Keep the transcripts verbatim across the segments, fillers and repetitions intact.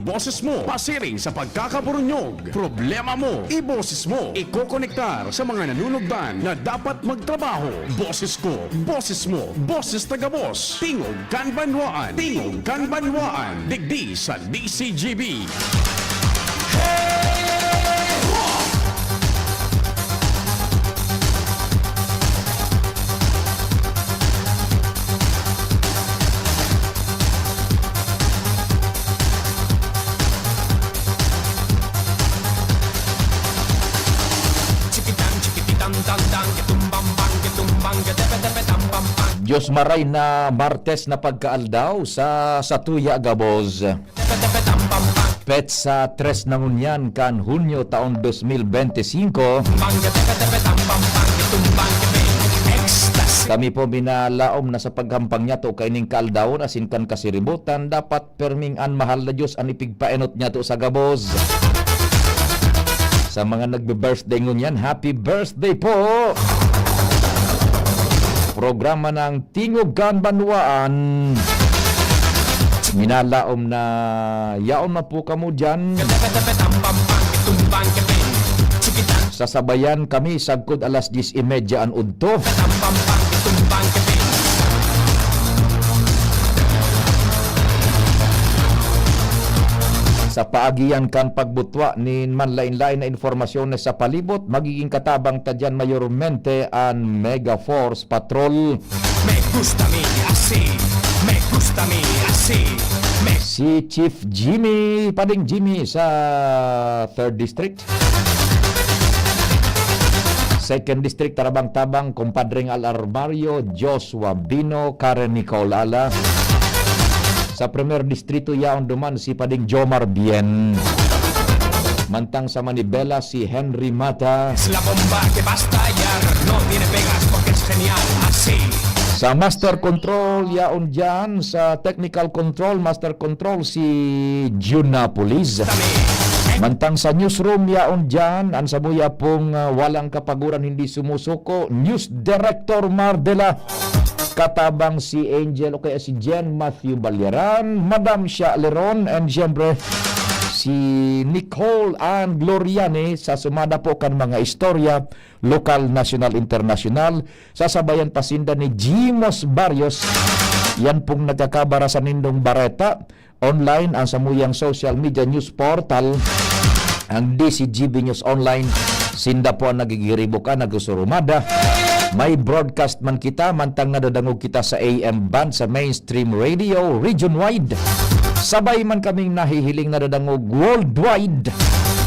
Boses mo, pasiring sa pagkakaburunyog. Problema mo, iboses mo. Ikokonektar sa mga nanunugdan na dapat magtrabaho. Boses ko, boses mo, boses taga-boss. Tingog kan Banwaan, Tingog kan Banwaan. Digdi sa D C G B. Diyos maray na Martes na pagkaaldaw sa Satuya Gabos. Petsa tres na ngunyan kan Hunyo taon dos mil bente singko. Kami po minalaom na sa paghampang niyato kaining kaaldawon asin kan kasiributan, dapat perming an mahal na Diyos an ipigpaenot niyato sa gabos. Sa mga nagbe-birthday ngunyan, happy birthday po! Programa ng Tingog kan Banwaan. Minalaom na yaon na po kamo diyan. Sasabayan kami sagkod alas diyes y media an udto. Sa paagian kan pagbutwa nin manlain-lain na impormasyon sa palibot, magiging katabang ta diyan mayormente an Mega Force Patrol. Me gusta mi así, me gusta mi así, me Si Chief Jimmy, Pading Jimmy sa third District. Second District, Tarabang-Tabang, Compadreng Al Armario, Joshua Bino, Karen Nicole Ala. Sa Primer Distrito, yaon duman si Pading Jomar Bien. Mantang sa Manibela, si Henry Mata. Es la bomba que va a estallar, no tiene pegas porque es genial, así. Sa Master Control, yaon diyan. Sa Technical Control, Master Control, si Jun Napolis. Mantang sa Newsroom, yaon diyan. An samuya pong, ah, walang kapaguran, hindi sumusuko, News Director Mardela. Katabang si Angel o kaya si Jen Matthew Balyaran, Madam Sha Leron, and siyempre, si Nicole Ann Gloriani sa sumada po kan mga istorya, lokal, nasyonal, internasyonal. Sasabayan pa sinda ni Jimos Barrios. Yan pong nagkakabara sa nindong bareta. Online, ang samuyang social media news portal, ang D C G B News Online. Sinda po ang nagigiribo ka, nagsusurumada. May broadcast man kita, mantang nadadangog kita sa A M band, sa mainstream radio, region-wide. Sabay man kaming nahihiling, nadadangog worldwide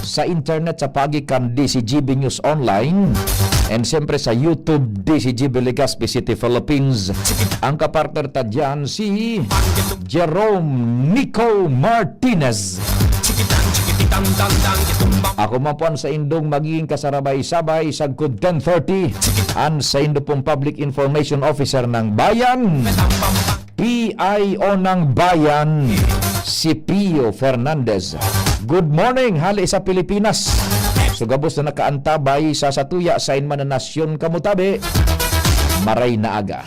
sa internet sa paagi kan D C G B News Online and siyempre sa YouTube, D C G B Legazpi City, Philippines. Ang kapartner ta diyan, si Jerome Nico Martinez. Ako man po ang saindong magiging kasarabay-sabay sagkod ten thirty, ang saindo pong Public Information Officer ng Bayan, P I O ng Bayan, si Pio Fernandez. Good morning, hali sa Pilipinas. Sa gabos na nakaantabay sa satuya, sain man na nasyon kamo tabi, maray na aga.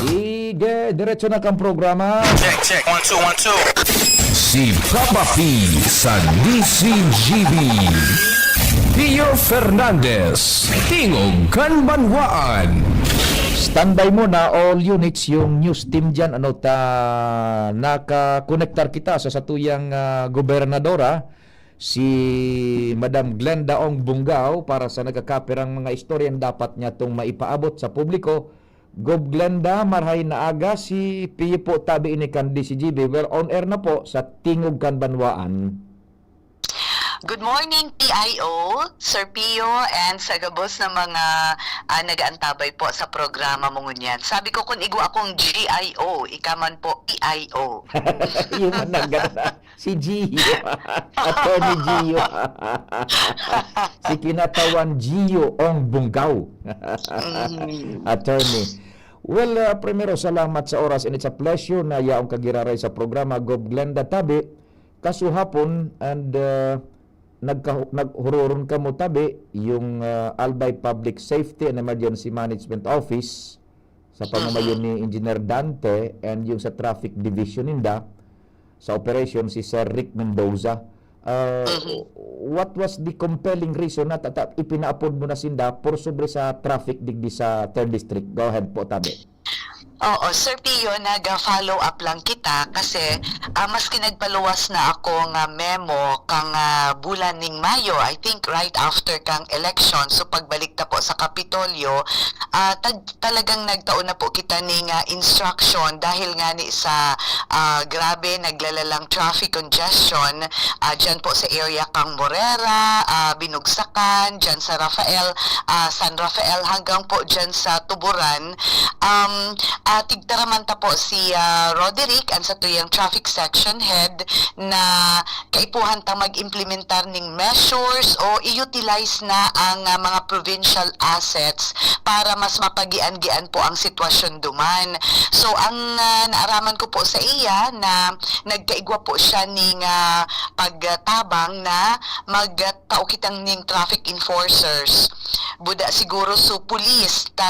Sige, diretso na kang programa. Check, check. One, two, one, two. Si Papa P sa D C G B. Pio Fernandez, Tingog kan Banwaan. Standby muna, all units, yung news team dyan. Ano ta, nakakonektar kita sa satuyang, ah, gobernadora, si Madam Glenda Ong Bungao, para sa nagkakapirang mga istorya na dapat niya itong maipaabot sa publiko. Gob Glenda, marhay na aga, si Pio po tabi ini kan D C G B. We're on air na po sa Tingog kan Banwaan. Good morning, P I O, Sir Pio, and sa gabos na mga, ah, nag-aantabay po sa programa mo ngunyan. Sabi ko, kun igwa akong G I O, ika man po, P I O. Yun ang nagana. Si Gio. Attorney Gio. Si Kinatawan Gio Ong Bunggaw. Mm. Attorney. Well, ah, primero, salamat sa oras, and it's a pleasure na yaong kagiraray sa programa, Gob Glenda Tabi. Kasuhapon, and, ah, nagka-, naghuroron kamo tabi, yung, ah, Albay Public Safety and Emergency Management Office, sa pamamayo Mhm. ni Engineer Dante, and yung sa Traffic Division ninda, sa operation si Sir Rick Mendoza. Ah, Mhm. what was the compelling reason na tata-, ipinaapod mo na sinda por sobre sa traffic digdi sa third District? Go ahead po, tabi. Oo, Sir Pio, nag-follow up lang kita kasi, ah, maski nagpaluwas na ako nga memo kang, ah, bulan ning Mayo, I think right after kang election, so pagbalik ta po sa Kapitolyo, ah, tag-, talagang nagtao na po kita ning, ah, instruction dahil nga ni sa, ah, grabe naglalalang traffic congestion, ah, dyan po sa area kang Morera, ah, Binugsakan, dyan sa Rafael, ah, San Rafael hanggang po dyan sa Tuburan. Um, ah, tigtaraman ta po si, ah, Roderick, ang satuyang traffic section head, na kaipuhan ta mag-implementar ning measures o i-utilize na ang, ah, mga provincial assets para mas mapagian-gian po ang sitwasyon duman. So, ang, ah, naaraman ko po sa iya na nagkaigwa po siya ning, ah, pagtabang na magtao kitang ning traffic enforcers. Buda siguro so police, ta,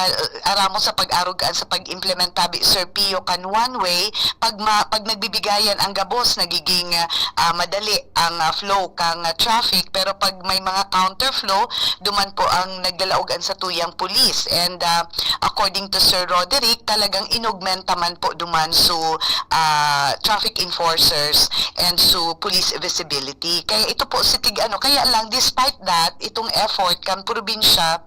aramon sa pag-arugaan sa pag-implement tabi, Sir Pio, kan one way, pag, ma, pag nagbibigayan ang gabos, nagiging, ah, madali ang, ah, flow kang, ah, traffic, pero pag may mga counterflow, duman po ang naglalaog an satuyang pulis. And, ah, according to Sir Roderick, talagang inugmenta man po duman so, ah, traffic enforcers and so police visibility. Kaya ito po si tig-, ano, kaya lang, despite that, itong effort kan probinsya,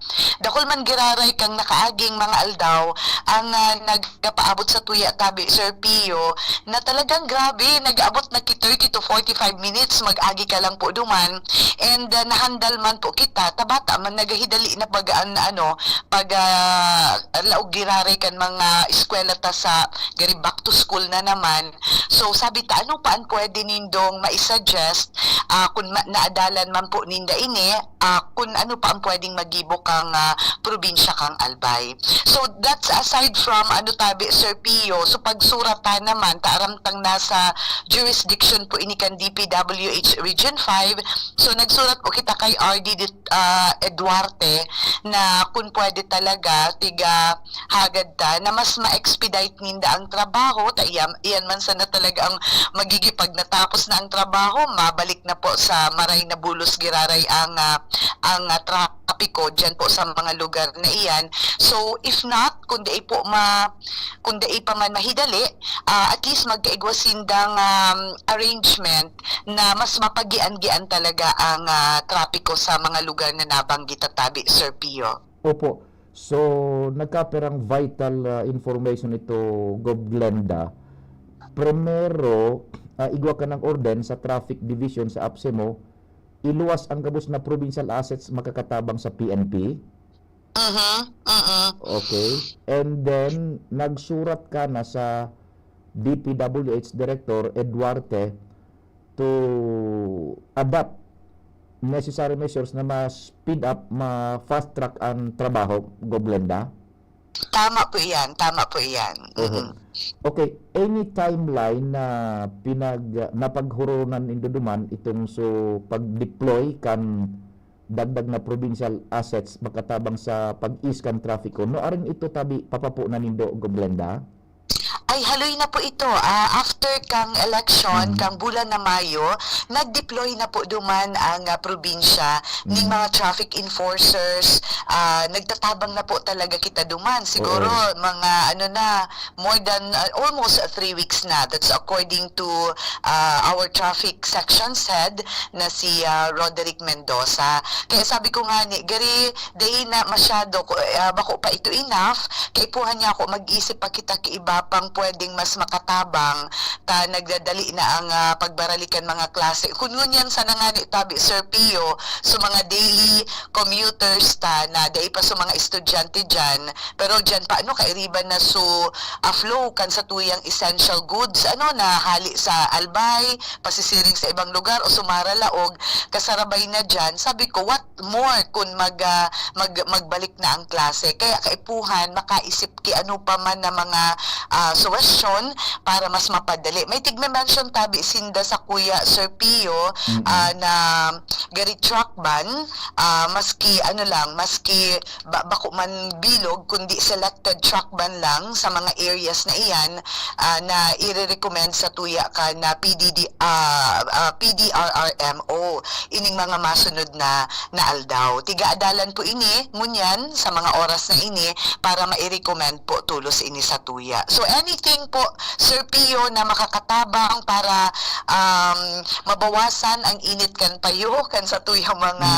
dakul man giraray kang nakaaging mga aldaw ang, ah, nagpapaabot sa tuya tabi, Sir Pio, na talagang grabe, nag-abot na ki thirty to forty-five minutes, mag-agi ka lang po duman. And, ah, nahandal man po kita, tabata man, naghahidali na pag, an-, ano, pag, ah, laog giraray kan mga eskwela ta sa gari, back to school na naman. So, sabi ta, ano pa ang pwede nindong maisuggest, ah, kun ma-, naadalan man po ninda ini, ah, kun ano pa ang pwedeng magibo kang, ah, probinsya kang Albay. So, that's aside from, ano tabi, Sir Pio. So, pagsurat ta naman, ta aram tang nasa jurisdiction po ini kan D P W H Region five. So, nagsurat po kita kay R D Dit-, ah, Eduarte na kun pwede talaga, tiga hagad ta na mas ma-expedite ninda ang trabaho. Ta iyan, iyan man sana talaga ang magiging pag natapos na ang trabaho, mabalik na po sa maray na bulos giraray ang, ah, ang, ah, trapiko diyan po sa mga lugar na iyan. So, if not, kung dai po ma-, kung dai pa man mahidali, ah, at least magkaigwa sindang, um, arrangement na mas mapagian-gian talaga ang, ah, trapiko sa mga lugar na nabanggit ta tabi, Sir Pio. Opo. So, nagkaperang vital, ah, information ito, Gob Glenda. Primero, ah, igwa ka ng orden sa Traffic Division sa APSEMO, iluwas ang gabos na provincial assets makakatabang sa P N P. Mhm, mhm. Okay. And then, nagsurat ka na sa D P W H Director Eduarte to adopt necessary measures na ma-speed up, ma-fast track ang trabaho, Gob Glenda? Tama po iyan, tama po iyan. Oho. Mm. Okay, any timeline na pinag-, napaghurunan nindo duman itong so pag-deploy kan dagdag na provincial assets makatabang sa pag-ease kan trapiko? Nuarin ito tabi papapo na nindo, Gob Glenda? Ay, haloy na po ito. Ah, after kang election, Mhm. kang bulan na Mayo, nag-deploy na po duman ang, ah, probinsya ning Mhm. mga traffic enforcers. Ah, nagtatabang na po talaga kita duman. Siguro, Oo. mga ano na, more than, ah, almost three weeks na. That's according to, ah, our traffic sections head na si, ah, Roderick Mendoza. Kaya sabi ko nga ni, gari, dai na masyado, ko, ah, bako pa ito enough. Kaipuhan niya ako mag-isip pa kita ki iba pang pwedeng mas makatabang, ta nagdadali na ang, ah, pagbaralikan mga klase. Kun ngunyan sana nga ni tabi, Sir Pio, so mga daily commuters ta na, dai pa so mga estudyante diyan, pero diyan pa, ano, kairiban na so, ah, flow kan satuyang essential goods, ano, na hali sa Albay, pasisiring sa ibang lugar o sumara laog, kasarabay na diyan. Sabi ko, what more kun mag, ah, mag, magbalik na ang klase? Kaya kaipuhan, makaisip ki ano pa man na mga, ah, so question para mas mapadali. May tigme-mention tabi sinda sa kuya Sir Pio, ah, na gari truck ban, ah, maski ano lang, maski ba-, bako man bilog, kundi selected truck ban lang sa mga areas na iyan, ah, na ire-recommend sa tuya ka na P D D, ah, ah, P D R R M O, ining mga masunod na, na aldaw. Tiga adalan po ini, ngunyan, sa mga oras na ini, para mai-recommend po tulos ini sa tuya. So, anything po, Sir Pio, na makakatabang para, um, mabawasan ang init kan payo, kan sa tuyang mga,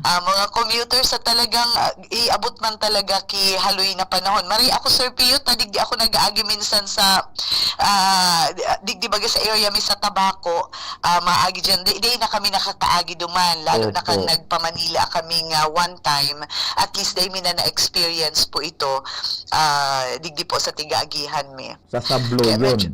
ah, mga commuter sa talagang, ah, iabot man talaga ki haloy na panahon. Maray ako, Sir Pio, ta digdi ako nag-aagi minsan sa, ah, digdi baga sa area mi sa Tabaco, ah, maagi diyan. Di, di na kami nakakaagi duman, lalo na kan Opo. nagpa-Manila kami nga one time. At least, di mi na na-experience po ito, ah, digdi po sa tigaagihan mi. Sa Sabloyon. Kaya medyo,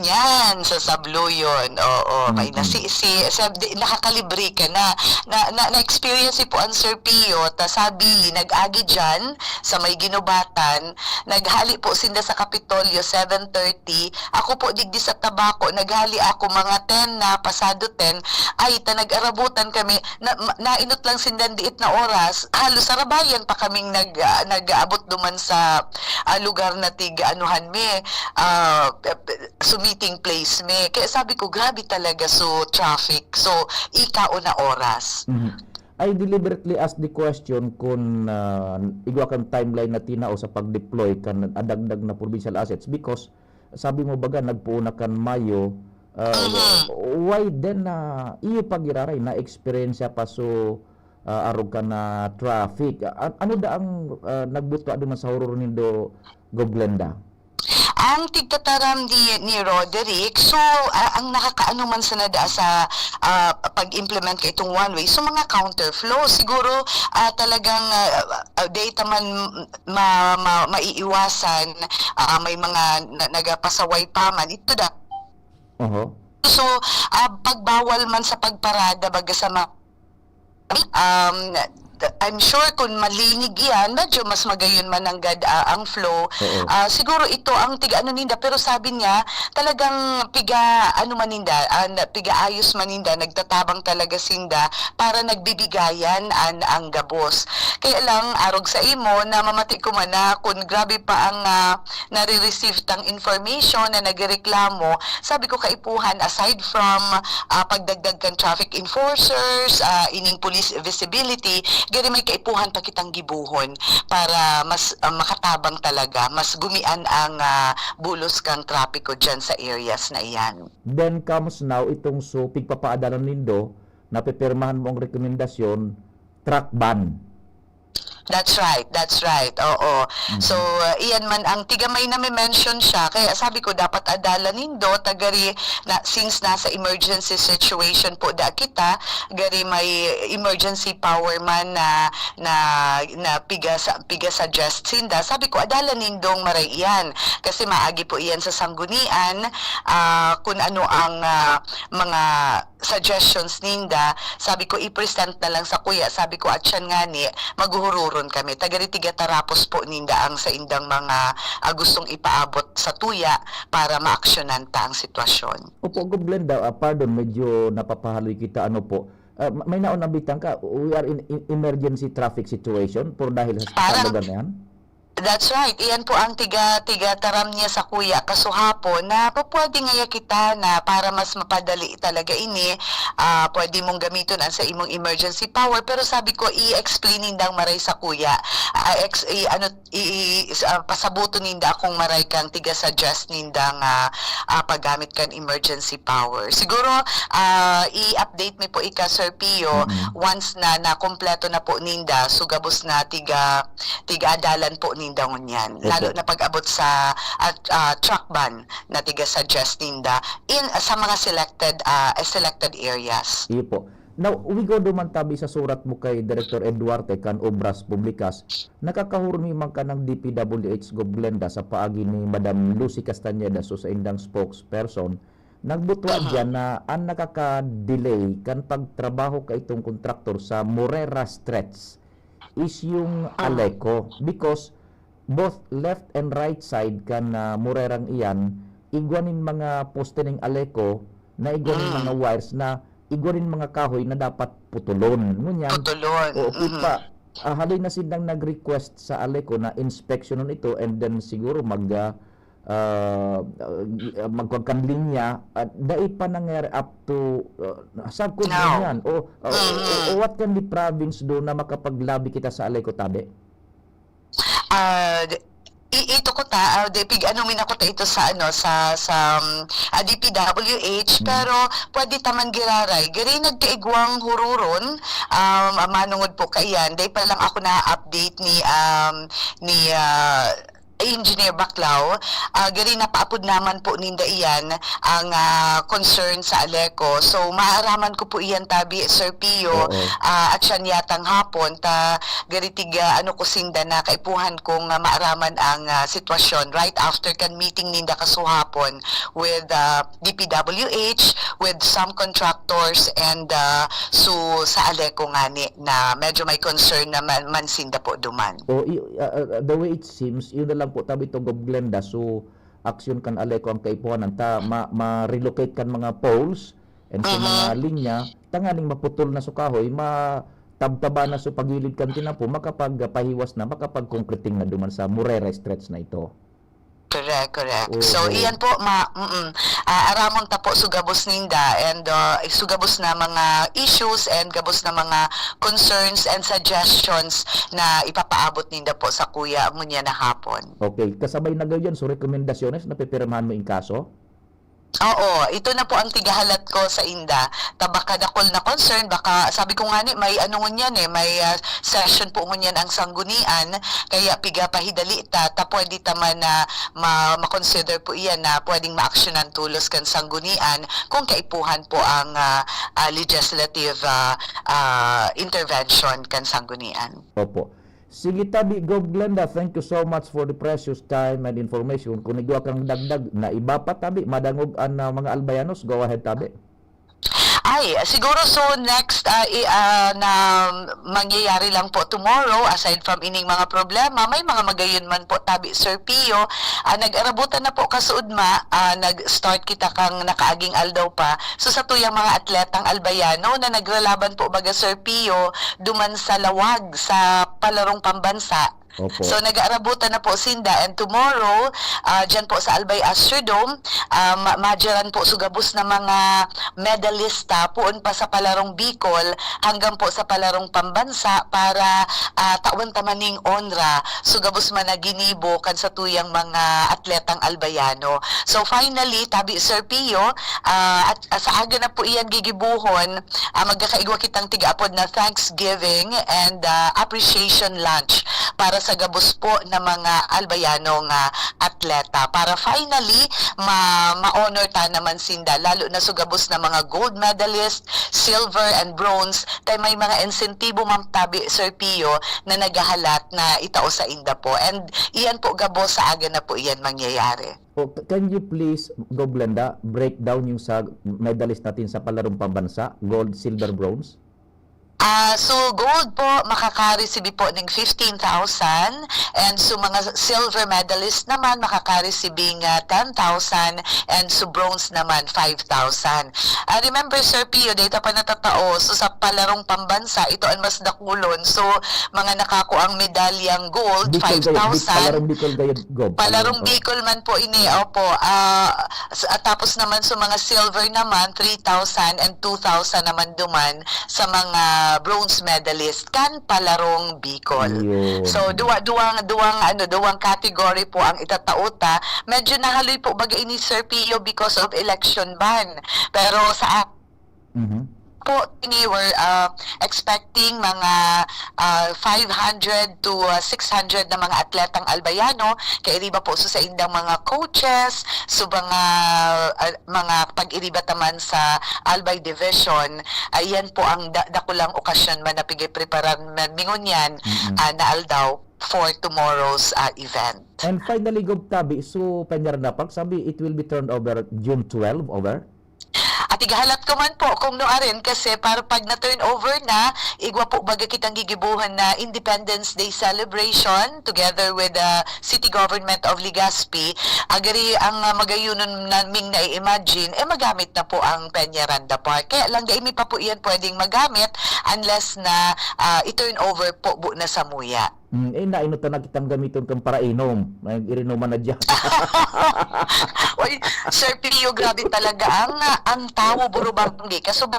yan, sa Sabloyon. Oo, may Mm-mm. nasisi. Sa, di, nakakalibre ka na. Na, na, na-experience po ang Sir Pio, ta sabi, nag-agi dyan, sa may Ginubatan, naghali po sinda sa Kapitolyo, seven thirty. Ako po, digdi sa Tabaco, naghali ako mga ten na, pasado ten. Ay, ta nag-arabutan kami. Na, ma-, nainot lang sindan diit na oras. Halos sarabayan pa kaming nag, ah, nag-aabot duman sa, ah, lugar na tig-anuhan mi, ah, p-, p-, so meeting place mi. Kaya sabi ko, "Grabe talaga, so traffic, so ikao na oras." Mhm. I deliberately asked the question kung, ah, igwa kan timeline na tinao sa pag-deploy kan adagdag na provincial assets because sabi mo baga nagpoon na kan Mayo, ah, Mhm. why then na iyo pa giraray na eksperyensya pa so, ah, arog ka na traffic? A-, ano da ang, ah, nagbutwa duman sa horor nindo, Gob Glenda? Ang tigtataram ni, ni Roderick, so, ah, ang nakakaano man sana daa sa, ah, pag-implement ka itong one way, so mga counterflow, siguro, ah, talagang, ah, ah, data man ma-, ma-, maiiwasan, ah, may mga na-, nagapasaway pa man, ito da. Oho. So, ah, pagbawal man sa pagparada baga sa ma-, um, I'm sure kung malinig iyan, medyo mas magayon man nanggad, ah, ang flow. Oo. Ah, siguro ito ang tiga-ano ninda, pero sabi niya, talagang piga-ano man ninda, ah, na-, piga-ayos man ninda, nagtatabang talaga sinda para nagbibigayan an, ang gabos. Kaya lang, arog sa imo, namamati ko man na kun grabe pa ang, ah, nare-receive tang information na nagrereklamo, sabi ko, kaipuhan, aside from, ah, pagdagdag kan traffic enforcers, ah, ining police visibility, gari may kaipuhan pa kitang gibohon para mas, ah, makatabang talaga, mas gumian ang, ah, bulos kan trapiko diyan sa areas na iyan. Then comes now itong so pigpapaadalan nindo, napipirmahan mo ang rekomendasyon, truck ban. That's right, that's right. Oo. Mhm. So, uh, iyan man ang tiga may nami-mention siya. Kaya sabi ko, dapat adalan nindo, ta gari na, since nasa emergency situation po da kita, gari may emergency power man na, na, na piga sa, piga suggest sinda. Sabi ko, adalan nindong maray iyan. Kasi maagi po iyan sa sanggunian, ah, kung ano ang, ah, mga suggestions ninda, sabi ko, "I-present na lang sa kuya." Sabi ko, "At siyan ngani, maghuhururon kami." Taga-, tigatarapos po ninda ang saindang mga, ah, gustong ipaabot sa tuya para maaksyonan ta ang sitwasyon. Opo, Gob Glenda, ah, pardon, medyo napapahaloy kita, ano po. Ah, ma-, may naon na bitang ka, we are in, in emergency traffic situation por dahil sa, sa Parang lugar na yan? That's right. Iyan po ang tiga, tiga taram niya sa kuya kasuhapon na pupwede ngaya kita na para mas mapadali talaga ini, ah, pwede mong gamiton ang sa imong emergency power. Pero sabi ko, i-explain nindang maray sa kuya. Ah, ex-, i-, ano, i-, i-, s-, ah, pasabuton ninda akong maray kang tiga-suggest nindang, ah, ah, paggamit kan emergency power. Siguro, ah, i-update mi po ika, Sir Pio, Mm-mm. once na nakumpleto na po ninda, so gabos na tiga tig-adalan po ninda ngunyan, Opo. lalo na pag-abot sa, at, ah, truck ban na tiga-suggest ninda in, sa mga selected, ah, selected areas. Iyo po. Now, we go duman tabi sa surat mo kay Director Ed Duarte kan Obras Publicas, nakakahurmi man kanang D P W H Gob Glenda sa paagi ni Madam Lucy Castañeda, so saindang spokesperson, nagbutwa Aha. diyan na ang nakaka-delay kan pagtrabaho kaitong kontraktor sa Morera Stretch is yung Ah. Aleco, because both left and right side kan, ah, murerang iyan, igwa nin mga poste ning Aleco na igwa nin mga wires na igwa nin mga kahoy na dapat putulon. Ngunyan, Putulon, oo, mhm. Kita, ah, haloy na sindang nag-request sa Aleco na inspeksyonon ito and then siguro mag, ah, ah, ah, magkuwan kan linya, ah, dai pa nangyari up to, ah, sab ko No. ngunyan. O, o, o, Mhm. o what can the province do na makapaglabi kita sa Aleco tabi? Ah, d-, i-, ito ko ta, ah, di, pig-ano mi na ko ta ito sa, ano, sa, sa, um, ah, D P W H, Mm. pero pwede ta man giraray. Giri nagkaigwang hururon, um, ah, manungod po kaiyan. Dai pa lang ako na-update ni, um, ni, ah, Engineer Baclao. Ah, giri napaapod naman po ninda iyan ang, ah, concern sa Aleco. So, maaraman ko po iyan tabi, Sir Pio, Oo. ah, at siya niyatang hapon, ta gari tiga ano ko sinda na kaipuhan kong, ah, maaraman ang, ah, sitwasyon right after kan meeting ninda kasuhapon with, ah, D P W H, with some contractors and, ah, su sa Aleco ngani na medyo may concern naman man sinda po duman. O, i-, ah, ah, the way it seems, yun na lang po tabi to, Gob Glenda. So, aksyon kan Aleco ang kaipuhan, ta ma-, ma-relocate kan mga poles and sa Mhm. mga linya, tanganing maputol na su kahoy, matabtaba na su pagilid kan tinapo, makapagpahiwas na, makapag-concreting na duman sa Morera Stretch na ito. Correct, correct. So, Oo. iyan po, ma-, mm, ah, aramon ta po su gabos ninda and, uh, su gabos na mga issues and gabos na mga concerns and suggestions na ipapaabot ninda po sa kuya ngunyan na hapon. Okay, kasabay na gayon, so rekomendasyones na pipirmahan mo in kaso? Oo, ito na po ang tigahalat ko sa inda. Ta baka dakul na concern, baka, sabi ko nga ni, may ano ngunyan eh, may, ah, session po ngunyan ang sanggunian, kaya piga pahidali ta, ta pwede ta man na ma-, ma-consider po iyan na pwedeng maaksyonan tolos kan sanggunian kung kaipuhan po ang, ah, ah, legislative, ah, ah, intervention kan sanggunian. Opo. Sige tabi, Gov Glenda, thank you so much for the precious time and information. Kung igwa kang dagdag na iba pa tabi, madangog an, ah, mga Albayanos, go ahead tabi. Ay, siguro so next, ah, i-, ah, na mangyayari lang po tomorrow, aside from ining mga problema, may mga magayon man po tabi, Sir Pio. Ah, nag-arabutan na po kasuodma, ah, nag-start kita kang nakaaging aldaw pa. So, sa tuyang mga atletang Albayano na naglalaban po baga, Sir Pio, duman sa lawag sa palarong pambansa. Opo. So, nag-aarabutan na po sinda. And tomorrow, ah, dyan po sa Albay Astrodome, ah, ma-, madyaran po su gabos na mga medalista, poon pa sa palarong Bicol, hanggang po sa palarong pambansa para, ah, tawan ta man ning onra su gabos man na ginibo kan satuyang mga atletang Albayano. So, finally, tabi, Sir Pio, ah, at, ah, sa aga na po iyan gigibuhon, ah, magkakaigwa kitang tiga-apod na Thanksgiving and, ah, Appreciation Lunch para sa gabos po na mga Albayano nga atleta. Para finally, ma-, ma-honor ta naman sinda, lalo na su gabos na mga gold medalist, silver and bronze, kay may mga insentibo man tabi, Sir Pio, na naghahalat na itao sa inda po. And iyan po gabos sa aga na po iyan mangyayari. O, c-, can you please, Gov Glenda, break down yung sa medalist natin sa palarong pambansa, gold, silver, bronze? Ah, so gold po, makaka-receive po ning fifteen thousand, and so mga silver medalist naman, makaka-receive ng, ah, ten thousand, and so bronze naman, five thousand. Ah, remember, Sir Pio, data pa natatao, so sa palarong pambansa, ito ang mas dakulon. So, mga nakakuang medalyang gold, Bicol kayo, Bic-, five thousand. Palarong Bicol kayo, Gob. Palarong Palarong, oh. Bicol man po ini, opo. Ah, s-, ah, tapos naman sa mga silver naman, three thousand and two thousand naman duman sa mga bronze medalist kan palarong Bicol. Yun. So, duwa-, duwang, duwang, ano, duwang category po ang itatao ta. Medyo nahaloy po baga ini, Sir Pio, because of election ban. Pero sa Mhm. po, we were, ah, expecting mga, ah, five hundred to, ah, six hundred na mga atletang Albayano, kairiba po sa saindang mga coaches, so mga, ah, mga pag-iriba ta man sa Albay Division, ayan po ang da-, dakulang okasyon man na pigay preparar man mi ngunyan, Mm-mm. ah, na aldaw for tomorrow's, ah, event. And finally, Gov Tabi, so, Peñaranda Park, sabi, it will be turned over June twelve, over? Ah, Tigahalat ko man po kung nuarin kasi para pag na-turn over na, igwa po baga kitang gigibuhan na Independence Day celebration together with the City Government of Legazpi. Agari ang ah, magayunon naming nai-imagine, eh magamit na po ang Peñaranda Park. Kaya lang dai mi pa po iyan pwedeng magamit unless na ah, i-turn over po bu na samuya. Hmm, eh, nainot na kitang gamiton kang parainom. May irinuman na diyan. Uy, Sir Pio, grabe talaga ang, ang tawo, burubanggi. Kaso ba,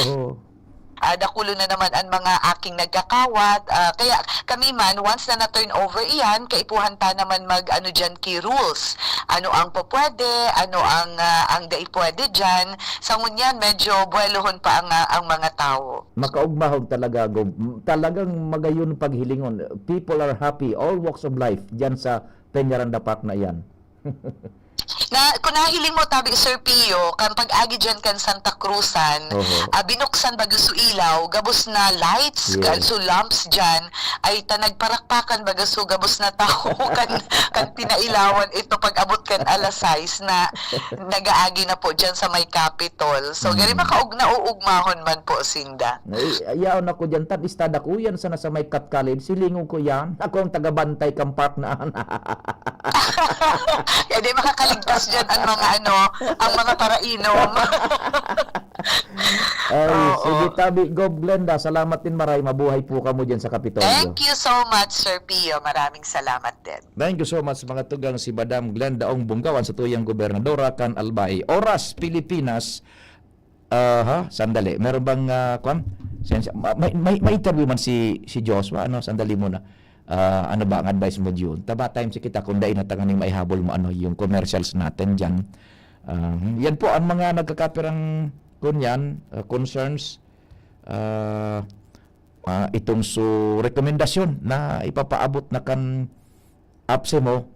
Oo. ah, dakulo na naman ang mga aking nagkakawat. Ah, kaya kami man, once na na-turn over iyan, kaipuhan ta naman mag, ano diyan, ki rules. Ano ang pwede, ano ang, ah, ang dai pwede diyan. Sa ngunyan, medyo buwelohon pa ang, ah, ang mga tawo. Makaugmahon talaga, Gob. Talagang magayon paghilingon. People are happy, all walks of life, diyan sa Peñaranda Park na iyan. Na, kung nahiling mo, tabi, Sir Pio, kan pag-agi dyan kan Santa Cruzan, Oho. ah, binuksan baga su ilaw, gabos na lights, Yes. gan su lamps dyan, ay ta nagparakpakan baga su gabos na tao kan, kan pinailawan ito pag-abot kan alas sais na nag-aagi na po dyan sa may Capitol. So, gani Mm. makaug-, nauugmahon man po sinda. Ay, yaon ako dyan, tan, istada ko yan sana sa may Cat College. Silingon ko yan. Ako ang tagabantay kang park na. Kaya di makakaligtas dyan ang mga ano, ang mga parainom. Ay, Oo. sige, tabi, Gob Glenda, salamat din, maray. Mabuhay po kamo dyan sa Kapitolyo. Thank you so much, Sir Pio. Maraming salamat din. Thank you so much, mga tugang, si Madam Glenda Ong Bunggaw, ang satuyang gobernadora kan Albay. Oras, Pilipinas, Aha, sandali. Meron bang, ah, kwan? Sensya, ma-, may, may, may interview man si, si Joshua, ano? Sandali muna. Ah, ano ba ang advice mo, Jun? Taba time si kita kung dai na tanganing maihabol mo, ano, yung commercials natin dyan. Ah, yan po ang mga nagkakapirang, kunyan, ah, concerns. Ah, ah, itong su rekomendasyon na ipapaabot na kan apse mo,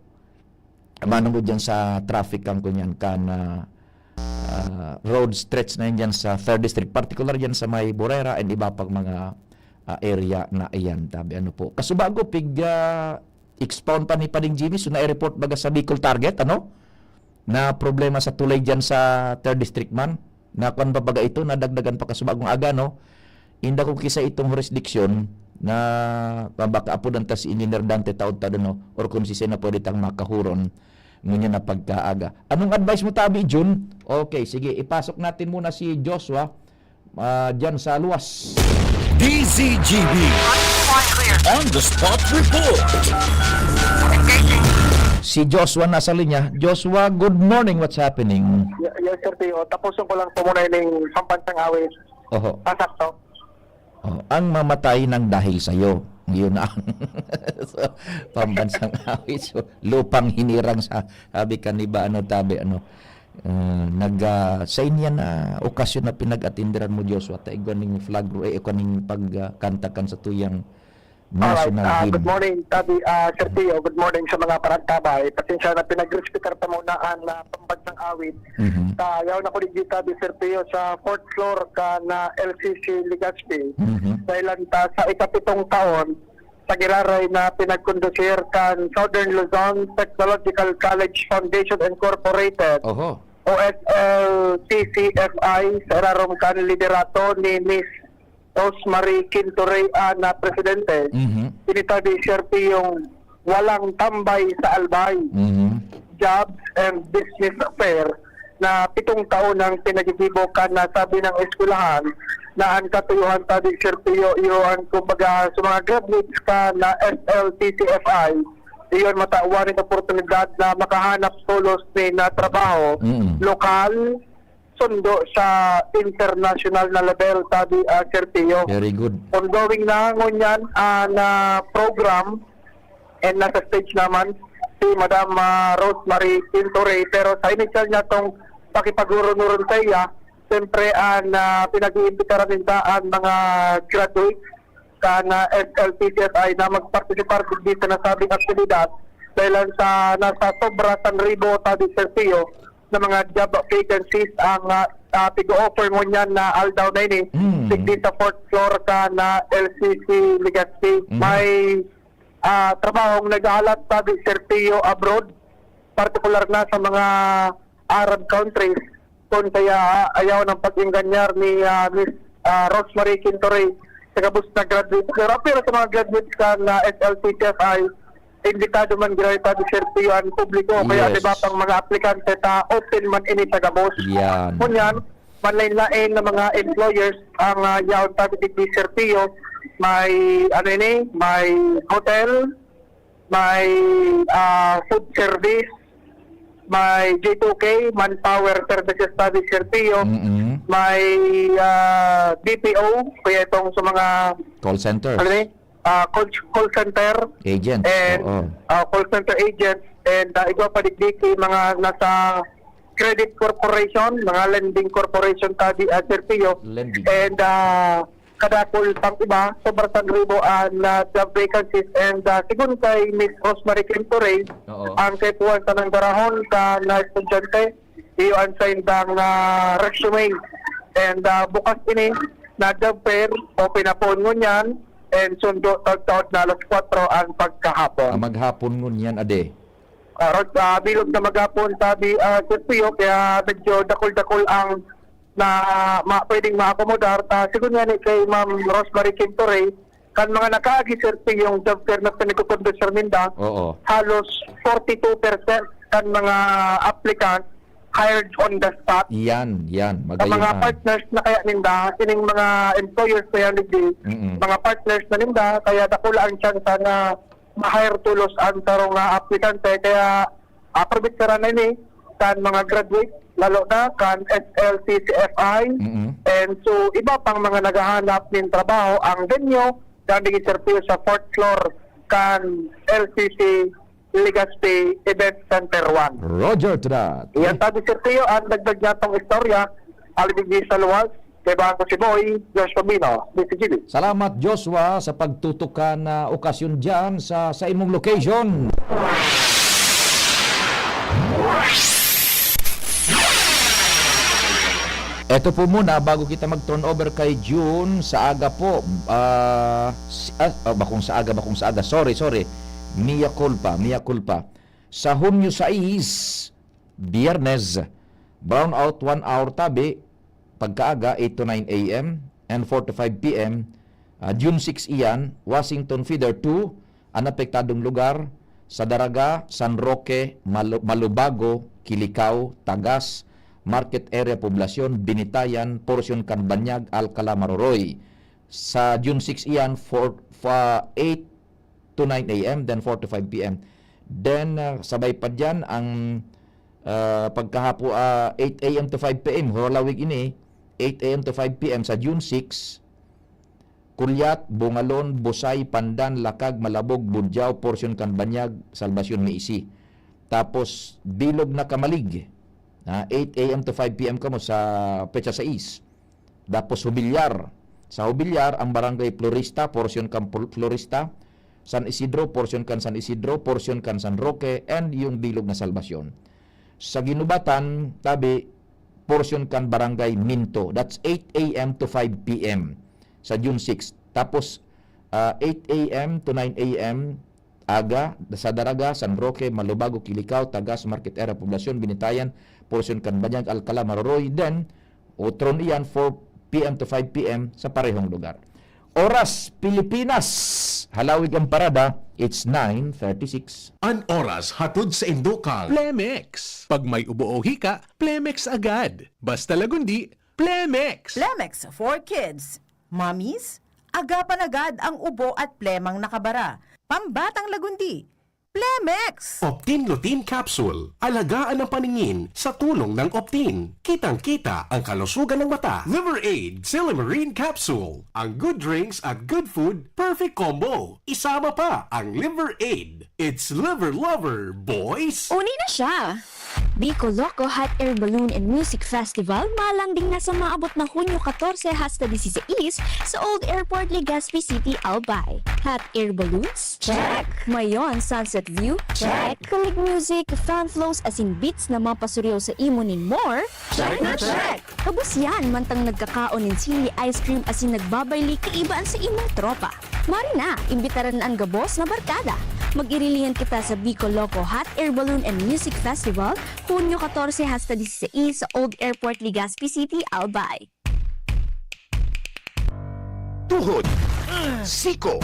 manungod yan sa traffic kan kunyan kan, ah, ah, road stretch na yan dyan sa third District, particular yan sa may Borrera and iba pang mga, ah, area na iyan. Tabi, ano po. Kasubago, pig, ah, expound pa ni Pading Jimmy, so na-report baga sa Bicol Target, ano? Na problema sa tulay dyan sa third District man. Na kwan ba baga ito, nadagdagan pa kasubagong aga, no? Inda kung kisa itong jurisdiction na baka apodan ta si Engineer Dante taod-taod, no? Or kung sisay na pwede tang makahuron, ngunyan na pagkaaga. Anong advice mo, tabi, Jun? Okay, sige, ipasok natin muna si Joshua, ah, dyan sa luwas. D Z G B. On the spot report. Si Joshua nasa linya. Joshua, good morning. What's happening? Y-, yes, Sir Pio. Tapuson ko lang po muna yung pambansang awit. Oho. Pasakto. Oh, ang mamatay ng dahil sa'yo. Yun na ang so, pambansang awit. So, lupang hinirang sa, sabi ka ni ba, ano, tabi, ano, ah, nag, ah, sa inyan na okasyon na pinag-atinderan mo, Joshua, ta igwa ning flag ro-, eh, igwa ning pag, ah, kanta kan sa tuyang Alright, national ah, hymn. Good morning, Tabi, ah, Sir Tio. Good morning sa mga parantabay. Pasensya na, pinag-respetar pa muna ang, ah, pambansang awit. Mhm. Sa yaw na kuligdi, Tabi, Sir Tio, sa fourth floor kan, ah, L C C Legazpi. Mhm. Dahil lang ta sa ikapitong taon, sa giraray na pinagkondusir kan Southern Luzon Technological College Foundation Incorporated, Oho. O S L T C F I, sa irarom kan liderato ni Miss Rosemary Quinto Rey na presidente, Mhm. tinitabi, Sir Pio, yung walang tambay sa Albay, Mhm. Jobs and Business Fair na pitong taon ang pinagigibo kan nasabi ng eskwelahan na ang katuyuhan, tabi, Sir Pio, iyo ang, kumbaga, sa mga graduates kan S L T C F I, iyon matawan ng oportunidad na makahanap solos ni na trabaho, Mm. lokal, sundo sa international na level, tabi, ah, Sir Tio. Very good. Ongoing na ngunyan ang, ah, program and nasa stage naman si Madam, ah, Rosemary Pinto Rey. Pero sa initial niya tong pakipag-uron-uron sa iya, siyempre ang, ah, pinag-iimbitaran ninda ang mga graduates kan, ah, S L T C F I na magpartisipar digdi sa nasabing aktibidad dahil lang sa nasa sobra san ribo, tabi, Sir Tio, na mga job vacancies ang, ah, ah, pig-o-offer ngunyan na aldaw na ini, Mm. digdi sa fourth floor kan, ah, L C C Legazpi. Mm. May, ah, trabahong naghahalat, tabi, Sir Tio, abroad, partikular na sa mga Arab countries. Kun kaya, ayaw nang pag-engganyar ni, ah, Miss, ah, Rosemary Quintoray, sa gabos na graduate. Pero apil sa mga graduates kan, ah, S L C C F I, imbitado man giraray ta, Sir Pio, ang publiko. Kaya, Yes. di ba, pang mga aplikante ta, open man ini sa gabos. Yan. Ngunyan, manlain-lain na mga employers ang, ah, yaon ta, digdi, Sir Pio. May, ano ini, may hotel, may, ah, food service, may J two K, manpower services service, Sir Pio, Mm-mm. may, ah, B P O, kaya itong sa mga, Call center. ano ni? Ah, call, call center, Agents, and, oo. ah, call center agents, and, ah, iba pa digdi, mga nasa credit corporation, mga lending corporation ta di, ah, Sir Pio. Lending. And, ah, kadakul pang iba, sobra san ribo ang, ah, job vacancies. And, ah, sigon kay Miss Rosemary Quintoray, Oo. ang kaipuhan sa nang darahon ka na estudyante, iyo ang saindang, ah, resume. And, ah, bukas ini na job fair, open na po ngunyan, and sundo tagtaod na alas kwatro ang pagkahapon. Ah, maghapon ngunyan, ade. Ah, Rod, ah, bilog na maghapon, sabi, ah, Sir Pio, kaya medyo dakul-dakul ang na ma-, pwedeng maakomodar. Ah, sigon nga ni kay Ma'am Rosemary Quintoray, kan mga nakaagi, Sir Pio, yung job fair na pinagkukondusir ninda, Oo. halos forty-two percent kan mga applicant hired on the spot. Yan, yan. Sa Magayon mga na. partners na kaya ninda, sining mga employers na yan, digdi, Mm-mm. mga partners na ninda, kaya dakula ang tsansa na ma-hire tolos ang sarong, ah, aplikante. Kaya, ah, probetsaran na ini kan mga graduate, lalo na kan S L C C F I. Mm-mm. And so, iba pang mga naghahanap nin trabaho, ang venue, kan digdi, Sir Pio, sa fourth floor kan L C C Legazpi Event Center one. Roger to that. Iyan sabi, Sir Pio, ang dagdag niya tong istorya, alibig sa luwas, kay Bangko si Boy, Josh Pabino, D C G B. Salamat, Joshua, sa pagtutukan na okasyon dyan sa, sa imong location. Eto po muna, bago kita mag-turn over kay June, sa aga po, ah, si-, ah, ah, bakong sa aga, bakong sa aga, sorry, sorry, mea culpa, mea culpa. Sa Hunyo sais, Biyernes, brownout one hour tabi, pagkaaga, eight to nine A M and four to five P M, ah, June six iyan, Washington Feeder two, an apektadong lugar, sa Daraga, San Roque, Malu-, Malubago, Kilicao, Tagas, Market Area Poblacion, Binitayan, porsyon kan Banyag, Alcala, Maroroy. Sa June six iyan, four, fa-, eight to nine A M, then four to five P M. Then, ah, sabay pa diyan ang, ah, pagkahapo, ah, eight A M to five P M, huralawig ini, eight A M to five P M sa June six, Culiat, Bungalon, Busay, Pandan, Lakag, Malabog, Budiao, porsyon kan Banyag, Salvacion, Meisi. Tapos, bilog na Camalig, ha, eight A M to five P M kamo sa petsa sais. Tapos, Jubillar. Sa Jubillar, ang Barangay Florista, porsyon kan Pl-, Florista, San Isidro, porsyon kan San Isidro, porsyon kan San Roque, and yung bilog na Salvacion. Sa Guinobatan, tabi, porsyon kan Barangay Minto. That's eight A M to five P M sa June six. Tapos, ah, eight A M to nine A M, aga, sa Daraga, San Roque, Malubago, Kilicao, Tagas, Market Area, Poblacion, Binitayan, porsyon kan Banyag, Alcala, Maroroy. Then, otron iyan, four P M to five P M sa parehong lugar. Oras, Pilipinas! Halawig ang parada, it's nine thirty-six. An oras hatod saindo kan Plemex. Pag may ubo o hika, Plemex agad. Basta Lagundi, Plemex! Plemex for kids. Mommies, agapan agad ang ubo at plemang nakabara. Pambatang Lagundi, Plemex! Optin Lutein Capsule. Alagaan ang paningin sa tulong ng Optin. Kitang-kita ang kalusugan ng mata. Liver Aid, Silymarin Capsule. Ang good drinks at good food, perfect combo. Isama pa ang Liver Aid. It's Liver Lover, boys! Uni na siya! Bicol Loco Hot Air Balloon and Music Festival malanding na sa maabot na Hunyo katorse hasta disisais sa Old Airport, Legazpi City, Albay. Hot air balloons? Check! Mayon Sunset View? Check! Kalig music, fan flows, asin beats na mapasuriyaw sa imo nin more? Check na check! Kabos yan, mantang nagkakaon nin sili ice cream asin nagbabayli kaiba an sa imong tropa. Maray na, imbitaran an gabos na barkada. Mag-irilihan kita sa Bicol Loco Hot Air Balloon and Music Festival, Hunyo katorse hasta diseseis sa Old Airport, Legazpi City, Albay. Tuhod, siko,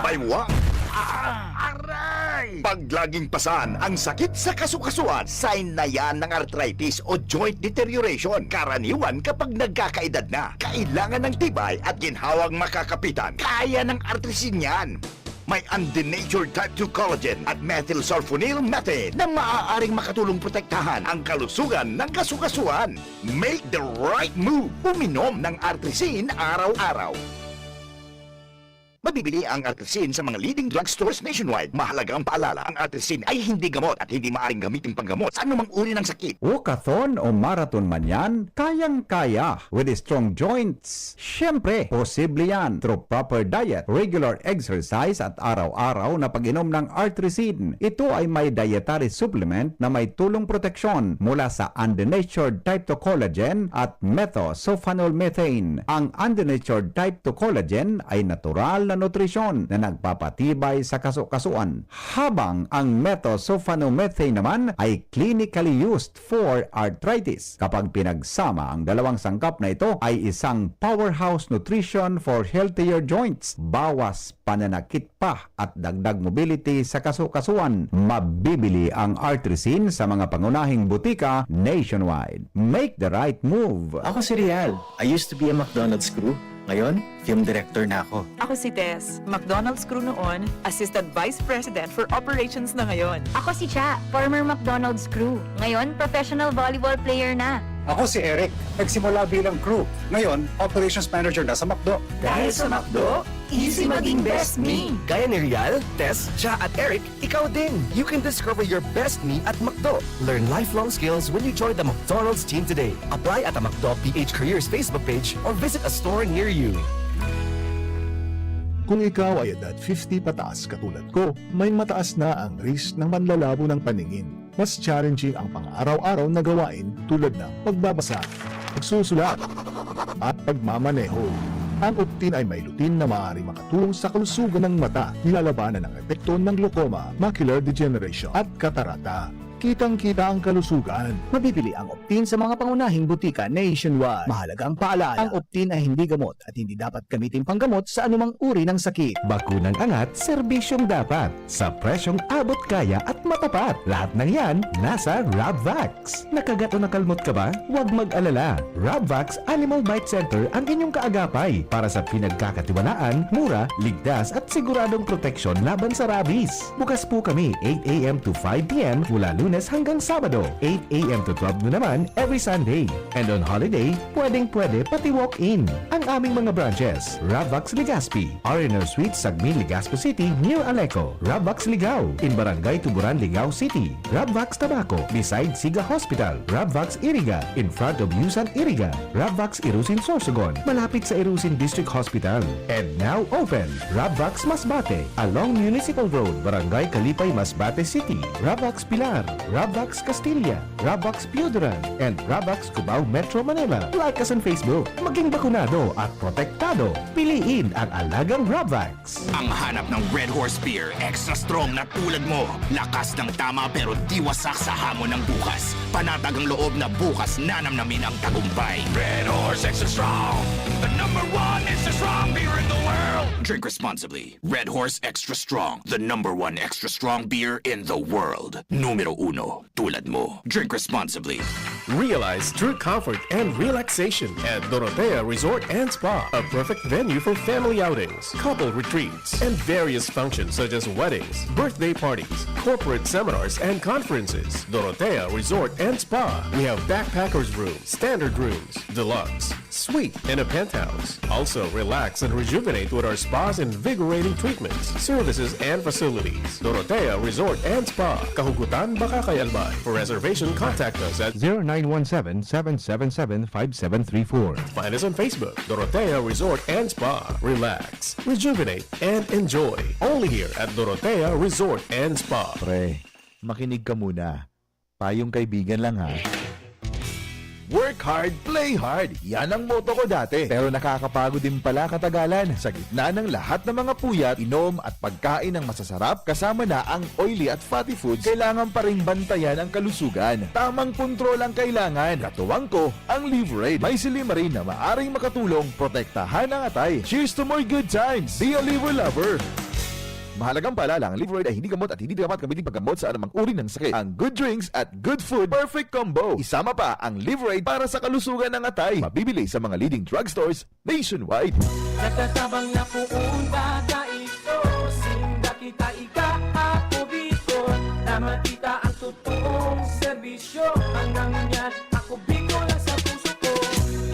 baywa, aray! Pag laging pasan ang sakit sa kasukasuan, sign na yan ng arthritis o joint deterioration. Karaniwan kapag nagkakaedad na, kailangan ng tibay at ginhawang makakapitan. Kaya ng Artrisin yan. May undenatured type two collagen at methylsulfonyl methane na maaaring makatulong protektahan ang kalusugan ng kasukasuan. Make the right move. Uminom ng Artrisin araw-araw. Mabibili ang Artrisin sa mga leading drugstores nationwide. Mahalagang paalala, ang Artrisin ay hindi gamot at hindi maaring gamitin panggamot sa anumang uri ng sakit. Walkathon o marathon man yan, kayang-kaya with strong joints. Siyempre, posible yan through proper diet, regular exercise at araw-araw na pag-inom ng Artrisin. Ito ay may dietary supplement na may tulong proteksyon mula sa undenatured type two collagen at methosulfonol methane. Ang undenatured type two collagen ay natural na nutrisyon na nagpapatibay sa kasukasuan, habang ang methosulfonomethane naman ay clinically used for arthritis. Kapag pinagsama ang dalawang sangkap na ito, ay isang powerhouse nutrition for healthier joints, bawas pananakit pa at dagdag mobility sa kasukasuan. Mabibili ang Artrisin sa mga pangunahing butika nationwide. Make the right move! Ako si Rial. I used to be a McDonald's crew. Ngayon, film director na ako. Ako si Tess, McDonald's crew noon, Assistant Vice President for Operations na ngayon. Ako si Cha, former McDonald's crew. Ngayon, professional volleyball player na. Ako si Eric. Nagsimula bilang crew. Ngayon, operations manager na sa McDo. Dahil sa McDo, easy maging best me. Gaya ni Rial, Tess, Cha at Eric, ikaw din! You can discover your best me at McDo. Learn lifelong skills when you join the McDonald's team today. Apply at a McDo P H Careers Facebook page or visit a store near you. Kung ikaw ay edad fifty pataas katulad ko, may mataas na ang risk ng panlalabo ng paningin. Mas challenging ang pang-araw-araw na gawain tulad ng pagbabasa, pagsusulat, at pagmamaneho. Ang Optin ay may lutein na maaaring makatulong sa kalusugan ng mata. Nilalabanan ang epekto ng glaucoma, macular degeneration, at katarata. Kitang-kita ang kalusugan. Mabibili ang Optin sa mga pangunahing butika nationwide. Mahalagang paalala, ang Optin ay hindi gamot at hindi dapat gamitin panggamot sa anumang uri ng sakit. Bakunang angat, serbisyong dapat, sa presyong abot kaya at matapat. Lahat ng yan, nasa Rabvax. Nakagat o nakalmot ka ba? Huwag mag-alala. Rabvax Animal Bite Center ang inyong kaagapay para sa pinagkakatiwalaan, mura, ligtas at siguradong proteksyon laban sa rabies. Bukas po kami eight a.m. to five p.m. mula Lunes hanggang Sabado, eight a.m. to twelve noon naman every Sunday. And on holiday, pwedeng-pwede pati walk-in. Ang aming mga branches, Rabvax Legazpi, R and R Suite, Sagmin, Legazpi City, near Aleco, Rabvax Ligao, in Barangay Tuburan, Ligao City, Rabvax Tabaco, beside Siga Hospital, Rabvax Iriga, in front of Yusan Iriga, Rabvax Irusin Sorsogon, malapit sa Irusin District Hospital. And now open, Rabvax Masbate, along Municipal Road, Barangay Kalipay, Masbate City, Rabvax Pilar, Rabvax Castilla, Rabvax Pioduran, and Rabvax Cubao, Metro Manila. Like us on Facebook. Maging bakunado at protektado. Piliin ang alagang Rabvax. Ang hanap ng Red Horse Beer, extra strong na tulad mo. Lakas ng tama pero di wasak sa hamon ng bukas. Panatag ang loob na bukas nanamnamin ang tagumpay. Red Horse Extra Strong, the number one extra strong beer in the world. Drink responsibly. Red Horse Extra Strong, the number one extra strong beer in the world. Numero uno, tulad mo. Drink responsibly. Realize true comfort and relaxation at Dorotea Resort and Spa, a perfect venue for family outings, couple retreats, and various functions such as weddings, birthday parties, corporate seminars, and conferences. Dorotea Resort and Spa. We have backpackers room, standard rooms, deluxe, suite, and a penthouse. Also, relax and rejuvenate with our spas, invigorating treatments, services, and facilities. Dorotea Resort and Spa, Kahugutan, Bacacay, Albay. For reservation, contact us at zero nine one seven, seven seven seven, five seven three four. Find us on Facebook, Dorotea Resort and Spa. Relax, rejuvenate, and enjoy. Only here at Dorotea Resort and Spa. Pre, makinig ka muna. Payong kaibigan lang, ha. Work Hard, play hard. Yan ang motto ko dati. Pero nakakapagod din pala katagalan. Sa gitna ng lahat ng mga puyat, inom at pagkain ng masasarap, kasama na ang oily at fatty foods, kailangan pa ring bantayan ang kalusugan. Tamang kontrol ang kailangan. Katuwang ko, ang Livraid. May silimarin na maaring makatulong protektahan ang atay. Cheers to more good times! Be a Liver Lover! Mahalagang paalala, ang Livraid ay hindi gamot at hindi dapat gamitin paggamot sa anumang uri ng sakit. Ang good drinks at good food, perfect combo. Isama pa ang Livraid para sa kalusugan ng atay. Mabibili sa mga leading drugstores nationwide. Nagtatabang na poon bata ito. Sinda kita ika, ako Bicol. Namatita ang totoong serbisyo. Ang nangyad, ako Bicol ang sa puso ko.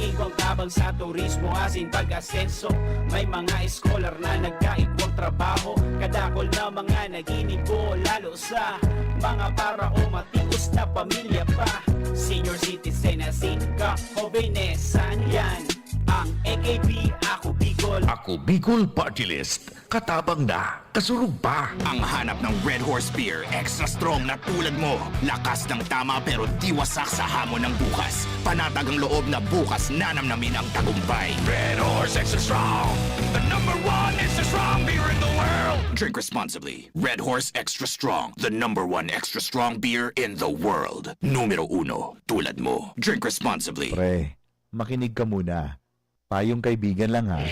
Igwang tabang sa turismo asin pag-asenso. May mga eskolar na nagkaigwang trabaho. Kadakol na mga naginibo, lalo sa mga para o matios na pamilya pa. Senior citizen asin ka, hobenesan yan. Ang A K B, ako Bicol. Ako Bicol Party List. Katabang na, kasurog pa. Ang hanap ng Red Horse Beer Extra Strong na tulad mo. Lakas ng tama pero di wasak sa hamon ng bukas. Panatag ang loob na bukas nanamnamin ang tagumpay. Red Horse Extra Strong, the number one extra strong beer in the world. Drink responsibly. Red Horse Extra Strong, the number one extra strong beer in the world. Numero uno, tulad mo. Drink responsibly. Pre, makinig ka muna. Payong kaibigan lang ha.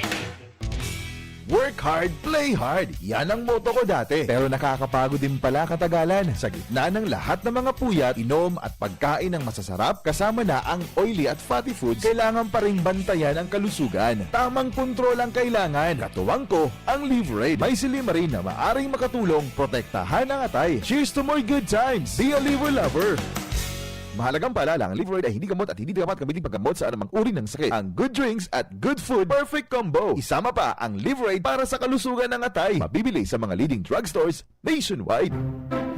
Work hard, play hard. Yan ang motto ko dati. Pero nakakapagod din pala katagalan. Sa gitna ng lahat ng mga puyat, inom at pagkain ng masasarap, kasama na ang oily at fatty foods, kailangan pa ring bantayan ang kalusugan. Tamang kontrol ang kailangan. Katuwang ko, ang Livraid. May silimarin na maaring makatulong protektahan ang atay. Cheers to more good times! Be a Liver Lover! Mahalagang paalala, ang Livraid ay hindi gamot at hindi dapat gamitin paggamot sa anumang uri ng sakit. Ang good drinks at good food, perfect combo. Isama pa ang Livraid para sa kalusugan ng atay. Mabibili sa mga leading drugstores nationwide.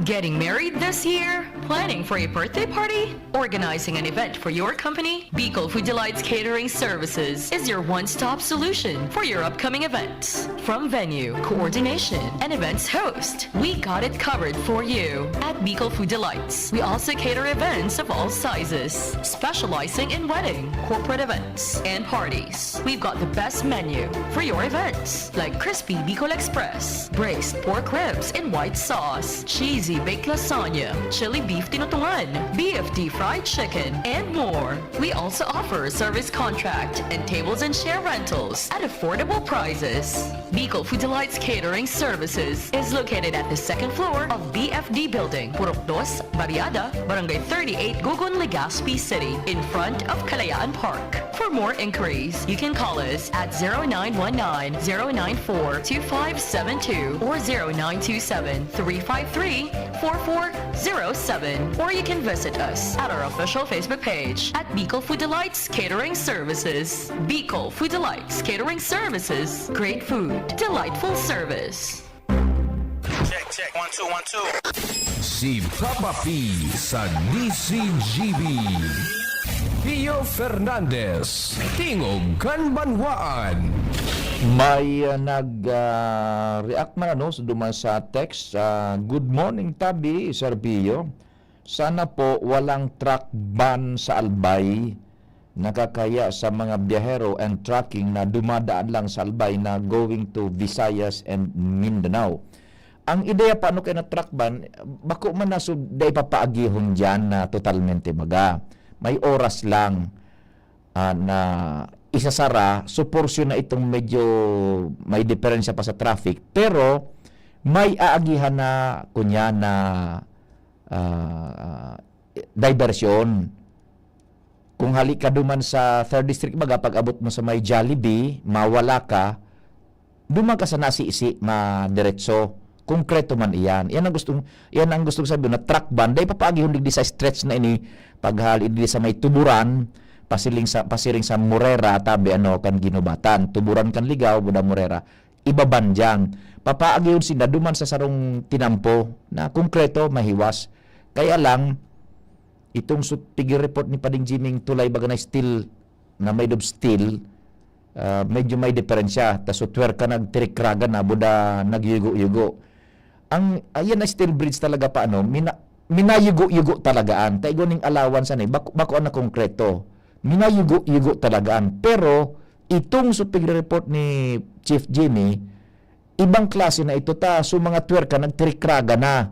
Getting married this year? Planning for a birthday party? Organizing an event for your company? Bicol Food Delights Catering Services is your one-stop solution for your upcoming events. From venue, coordination, and events host, we got it covered for you. At Bicol Food Delights, we also cater events of all sizes, specializing in wedding, corporate events, and parties. We've got the best menu for your events, like crispy Bicol Express, braised pork ribs in white sauce, cheesy baked lasagna, chili beef tinutungan, B F D fried chicken, and more. We also offer service contract and tables and chair rentals at affordable prices. Bicol Food Delights Catering Services is located at the second floor of B F D Building, Purok Dos, Barriada, Barangay thirty-eight, Gugun, Legazpi City, in front of Kalayaan Park. For more inquiries, you can call us at zero nine one nine, zero nine four, two five seven two or zero nine two seven, three five three, four four zero seven, or you can visit us at our official Facebook page at Bicol Food Delights Catering Services. Bicol Food Delights Catering Services. Great food, delightful service. Check, check. One, two, one, two. Si Papa P sa D C G B. Pio Fernandez, Tingog kan Banwaan. May ah, nag-react man ano sa duman sa text. Ah, good morning tabi, Sir Pio. Sana po walang truck ban sa Albay. Nakakahiya sa mga biyahero and trucking na dumadaan lang sa Albay na going to Visayas and Mindanao. Ang ideya paano kaya na truck ban, bako man na so dai papaagihon diyan na totalmente baga. May oras lang ah, na isasara, so porsyon na itong medyo may diferensya pa sa traffic, pero may aagihan na kunya na ah, diversyon. Kung hali ka duman sa third district, baga pag abot mo sa may Jollibee, mawala ka, duman ka sa nasisi, madiretso. Konkreto man iyan. Iyan ang gustong, iyan ang gustong sabihin na truck ban. Dai papaagihon digdi sa stretch na ini, paghali digdi sa may Tuburan, pasiling sa, pasiring sa Morera, tabi ano, kan Ginubatan. Tuburan kan Ligao, buda Morera. Ibaban diyan. Papaagihon sinda duman sa sarong tinampo na konkreto, mahiwas. Kaya lang, itong su-, pigi-report ni Pading Jimmy tulay baga na steel, na made of steel, ah, medyo may diferensya. Ta so twerka nagtirikragan na, buda nagyugo-yugo. Ang, ayan na steel bridge talaga pa, ano, mina-, minayugo-yugo talaga an. Ta igwa ning alawan sa ni, bako, bako na konkreto. Minayugo-yugo talaga an. Pero itong sa pigre-report ni Chief Jimmy, ibang klase na ito ta. So, mga twerka, nagtirikraga na.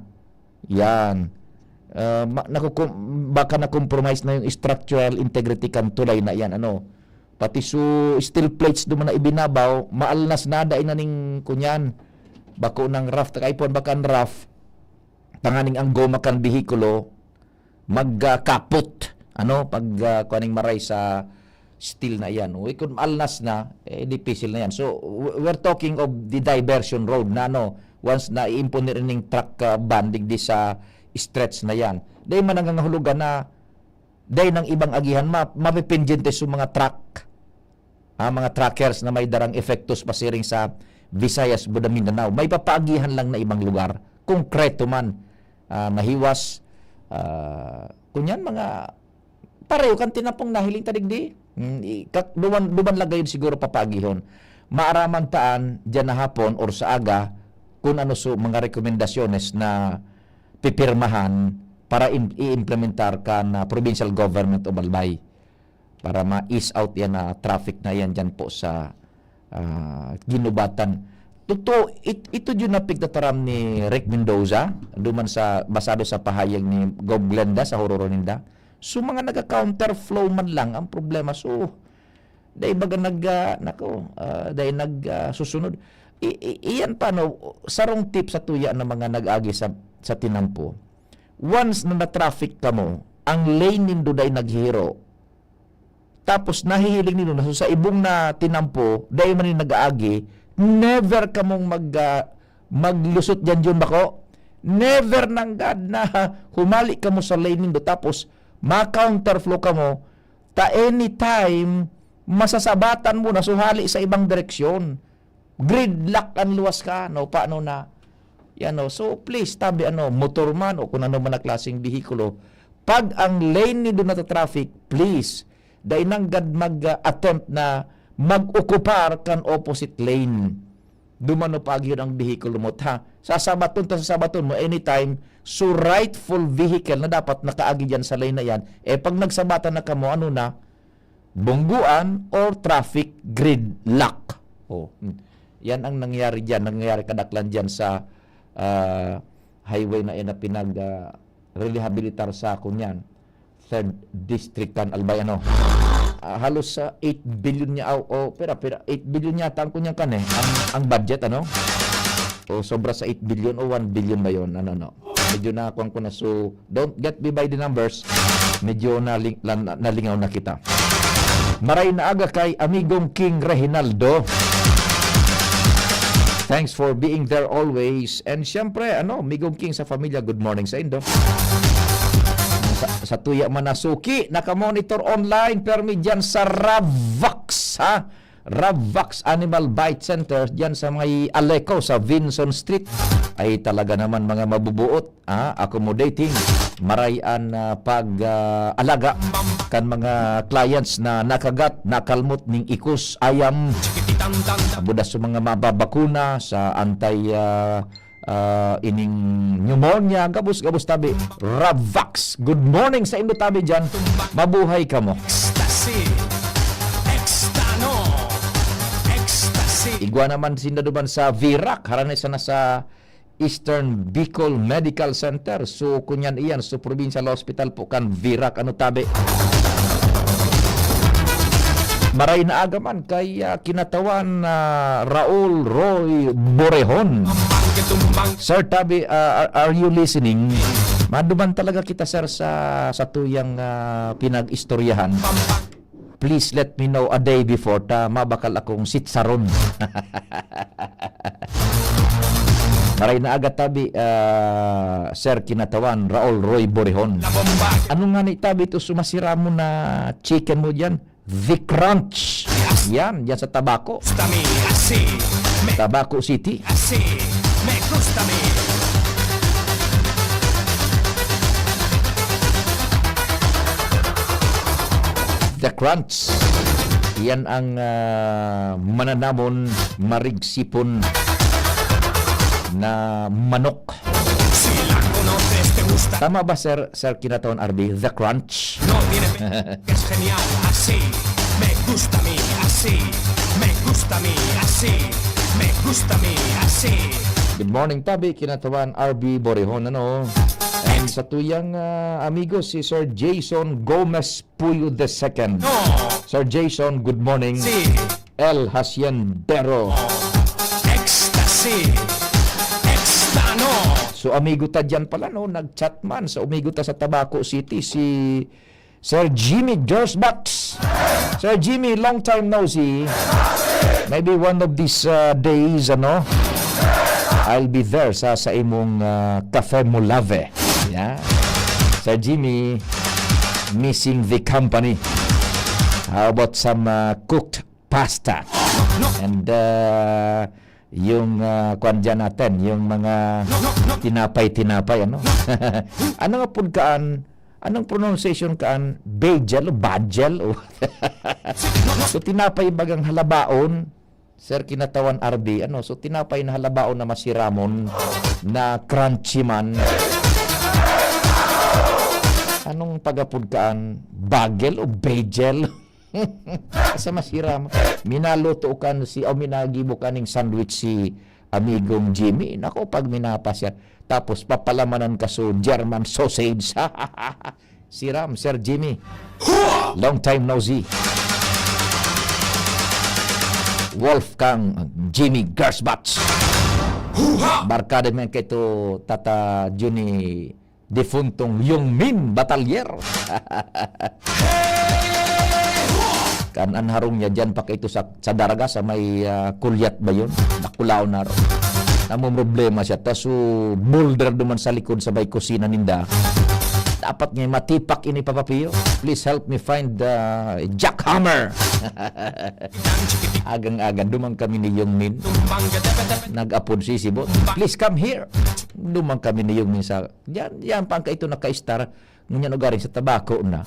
Yan. Ah, ma-, nakukum-, baka na-compromise na yung structural integrity kan tulay na yan. Ano? Pati so steel plates duman na ibinabaw, maalnas na, dai na ning kunyan. Bako nang raft, kaipon baka ang raft, tanganing ang goma kan behikulo, mag, ah, kapot, ano, pag, ah, kuaning maray sa steel na iyan. Uy, kung alnas na, eh, dipisil na yan. So, w-, we're talking of the diversion road na, ano, once na i-impone rin ning truck, ah, ban digdi sa stretch na yan. Dahil man nangangahulugan na dahil ng ibang agihan, ma-, mapipindyente sa mga truck, ah, mga truckers na may darang epektos pasiring sa Visayas, Buda, Mindanao. May papaagihan lang na ibang lugar. Konkreto man, ah, mahiwas, ah, kunyan mga pareho kan tinampong nahiling ta digdi. Hmm, i-, ka-, duman, duman lang gayud siguro papaagihon. Maaraman taan, diyan na hapon or sa aga, kung ano so mga rekomendasyones na pipirmahan para im-, i-implementar kan, ah, provincial government of Albay para ma-ease out yan na traffic na yan dyan po sa, ah, Guinobatan. Totoo, it-, ito yun ang pigtataram ni Rick Mendoza, duman sa, basado sa pahayag ni Gov Glenda sa hororo ninda. So, mga naga-counterflow man lang ang problema. So, dai baga nag, ah, nako, ah, dai nag, ah, susunod. I-, i-, iyan pa, no, sarong tip sa tuya na mga nag-agi sa, sa tinampo. Once na na-traffic kamo, ang lane nindo dai naghihiro, tapos nahihiling nindo na sa ibong na tinampo, dai man nin nag-aagi, never kamong mag, ah, maglusot diyan, Jun, bako. Never nanggad na humali kamo sa lane nindo, tapos ma-counterflow kamo, ta anytime, masasabatan mo na suhali sa ibang direksyon. Gridlock an luwas ka, no? Paano na? Yan, no? So, please, tabi, ano, motor man o kung ano man na klaseng behikulo, pag ang lane nindo nata-traffic, please, dai nanggad mag-attempt na mag-okupar kan opposite lane. Dumano pa agihon ang behikulo mo, ha? Sasabaton ta, sasabaton mo anytime. So, rightful vehicle na dapat nakaagi diyan sa lane na yan. Eh, pag nagsabatan na kamo, ano na? Bungguan or traffic gridlock. Oh, hmm. Yan ang nangyari diyan, nangyari kadaklan diyan sa, ah, highway na yan na pinag, ah, rehabilitar sa kunyan. Third District kan Albay, ano. Ah, halos sa eight billion niya, oh, oh, pera, pera, eight billion yata ang kunyan kan, eh, ang, ang budget, ano. O sobra sa eight billion o one billion ba yun? Ano, no? Medyo nakuha ko na. So, don't get me by the numbers. Medyo naling-, lan-, nalingaw na kita. Maray na aga kay Amigong King Reginaldo. Thanks for being there always. And siyempre, ano, Amigong King sa pamilya, good morning sa indo. Sa, sa tuya man na suki, nakamonitor online, permi dyan sa Ravax, ha? Ravax Animal Bite Center, dyan sa may Aleco, sa Vinson Street. Ay talaga naman mga mabubuot, ah, accommodating, maray an, ah, pag, ah, alaga kan mga clients na nakagat, nakalmot ning ikos, ayam. Budas sa mga mababakuna sa anti, ah, ah, ining pneumonia, gabos-gabos tabi. Ravax, good morning sa indo tabi dyan. Mabuhay kamo. Ecstasy. Extano. Ecstasy. Igwa naman sinda duman sa Virac, harani sana sa Eastern Bicol Medical Center. So, kunyan iyan, so Provincial Hospital po kan Virac, ano tabi. Maray na aga man kay, ah, kinatawan na Raul Roy Borehon. Sir Tabi, ah, are, are you listening? Maduman talaga kita, sir, sa, sa tuyang, ah, pinag-istoryahan. Please let me know a day before ta mabakal akong sitsaron. Maray na aga tabi, ah, Sir Kinatawan, Raul Roy Borehon. Ano nga ni tabi ito sumasira mo na chicken mo dyan? The Crunch. Yan, yan sa Tabaco. Gusta mi así. Me Tabaco City. Así. Me gusta mi. The Crunch. Yan ang, ah, mananamon, marigsipon na manok. Si Tama ba, Sir, Sir Kinatawan R B? The Crunch? No tiene pe-, es genial, así. Me gusta a mí, así. Me gusta a mí, así. Me gusta a mí, así. Good morning, tabi, Kinatawan R B Borihon, ano? And sa tuyang, ah, amigo, si Sir Jason Gomez Puyo the second. No. Sir Jason, good morning. Si El Haciendero. Ecstasy. Extano. So, amigo ta dyan pala, no? Nag-chat man sa amigo ta sa Tabaco City, si Sir Jimmy Gersbach. Sir Jimmy, long time no see. Maybe one of these, uh, days, ano, I'll be there sa, sa imong, uh, Cafe Molave. Yeah. Sir Jimmy, missing the company. How about some, uh, cooked pasta? And, uh, yung, uh, kwan dyan natin, yung mga tinapay-tinapay, ano? Ano nga pud kaan? Anong pronunciation kaan? Bagel o bagel? O so, tinapay bagang halabaon, Sir Kinatawan R B, ano? So, tinapay na halabaon na masiramon, na crunchy man. Anong pagapod kaan? Bagel o bagel? Sa masiram, minaluto kan si, o minagibo kaning sandwich si amigong Jimmy. Nako, pag minapas yan. Tapos papalamanan ka so German sausage. Siram, Sir Jimmy. Long time no see. Wolfgang Jimmy Gersbach. Barkada man kaito, Tata Juni, defuntong Yong Min Batalier. Kan an harong niya, diyan pa kaito sa, sa Daraga, sa may, ah, kulyat ba yun? Nakulaw na ro. Namumroblema siya. Ta so boulder duman sa likod sa may kusina ninda. Dapat nga matipak ini, Papa Pio. Please help me find the jackhammer. Agang-aga, duman kami ni Yong Min. Nag-apod si Sibot. Please come here. Duman kami ni Yong Min sa, yan, yan pa ang kaito naka-star. Ngunyan ugaring sa Tabaco na.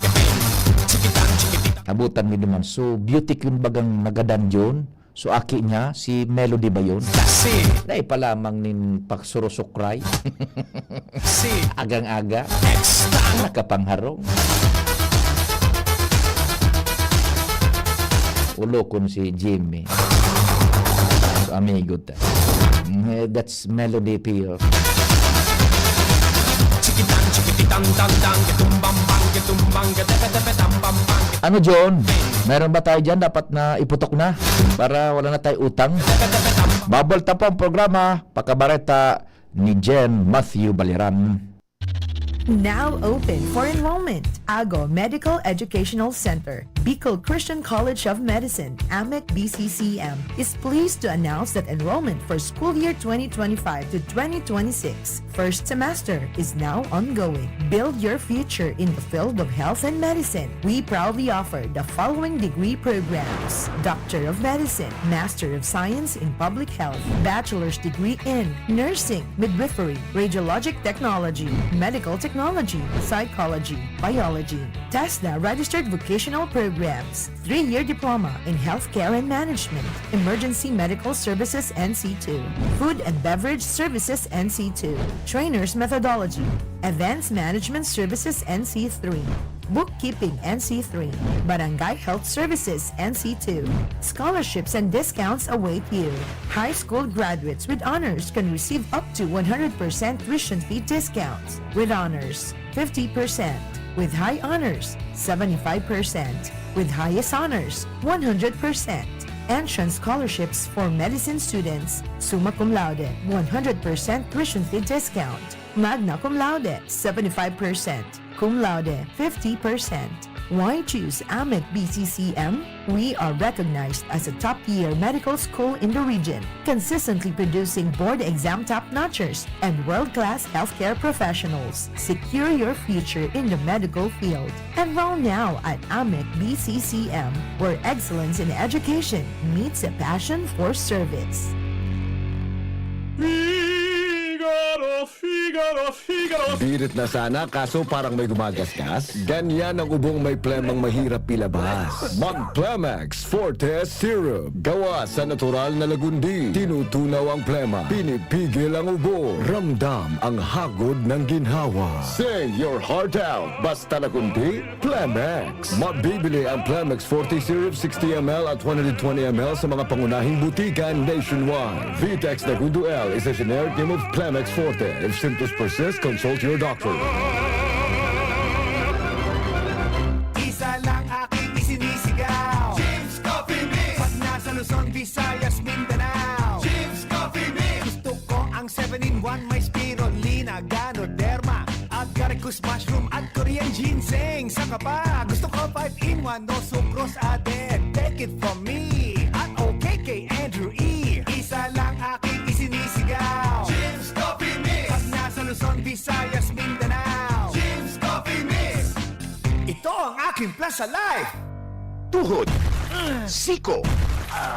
Abutan mi duman. So, beauty queen bagang nagadan yun. So, aki niya, si Melody ba yun? Kasi dai pa lamang nin pagsurusukray. Si agang-aga. Extra. Nakapangharong. Ulokon si Jimmy. So, amigo ta. Mm, eh, that's Melody Pio. Chikitan, chikititan, tan, tan, ketumbang, bang, ketumbang, ketepe, tepe, tam, bam, bang. Ano, John? Meron ba tayo dyan? Dapat na iputok na para wala na tayo utang. Babal ta po ang programa. Pakabareta ni Jen Matthew Baliran. Now open for enrollment. Ago Medical Educational Center, Bicol Christian College of Medicine, AMEC B C C M, is pleased to announce that enrollment for school year twenty twenty-five to twenty twenty-six first semester is now ongoing. Build your future in the field of health and medicine. We proudly offer the following degree programs: Doctor of Medicine, Master of Science in Public Health, Bachelor's degree in Nursing, Midwifery, Radiologic Technology, Medical Technology, Psychology, Biology. TESDA registered vocational programs, three-year diploma in healthcare and management, emergency medical services N C two, food and beverage services N C two, trainers methodology, events management services N C three, bookkeeping N C three, barangay health services N C two. Scholarships and discounts await you. High school graduates with honors can receive up to one hundred percent tuition fee discounts with honors, fifty percent, with high honors, seventy-five percent, with highest honors, one hundred percent. Entrance scholarships for medicine students, summa cum laude, one hundred percent tuition fee discount, magna cum laude, seventy-five percent, cum laude, fifty percent. Why choose AMEC B C C M? We are recognized as a top-tier medical school in the region, consistently producing board exam top-notchers and world-class healthcare professionals. Secure your future in the medical field. Enroll now at AMEC B C C M, where excellence in education meets a passion for service. Figaro Figaro, Figaro. Birit na sana, kaso parang may gumagasgas. Ganyan ang ubong may plemang mahirap ilabas. Mag Plemex Forte Syrup. Gawa sa natural na lagundi. Tinutunaw ang plema. Pinipigil ang ubo. Ramdam ang hagod ng ginhawa. Sing your heart out. Basta lagundi, Plemex. Mabibili ang Plemex Forte Syrup sixty M L at one hundred twenty M L sa mga pangunahing butika nationwide. Vitex Dagundo L is a generic name of Plemex Forte. If symptoms persist, consult your doctor. Isa lang aking isinisigaw. James Coffee Mix. Pag nasa Luzon, Visayas, Mindanao. James Coffee Mix. Gusto ko ang seven-in-one, may spirulina, ganoderma, agaricus mushroom at Korean ginseng. Saka pa, gusto ko five-in-one, no sucrose added. Take it from me at okay kay Andrew E. Isa lang aking isinisigaw. James Coffee Mix. Pag nasa Luzon, Visayas, Mindanao. James Coffee Mix. Ito ang aking Plaza Life. Tuhod, siko,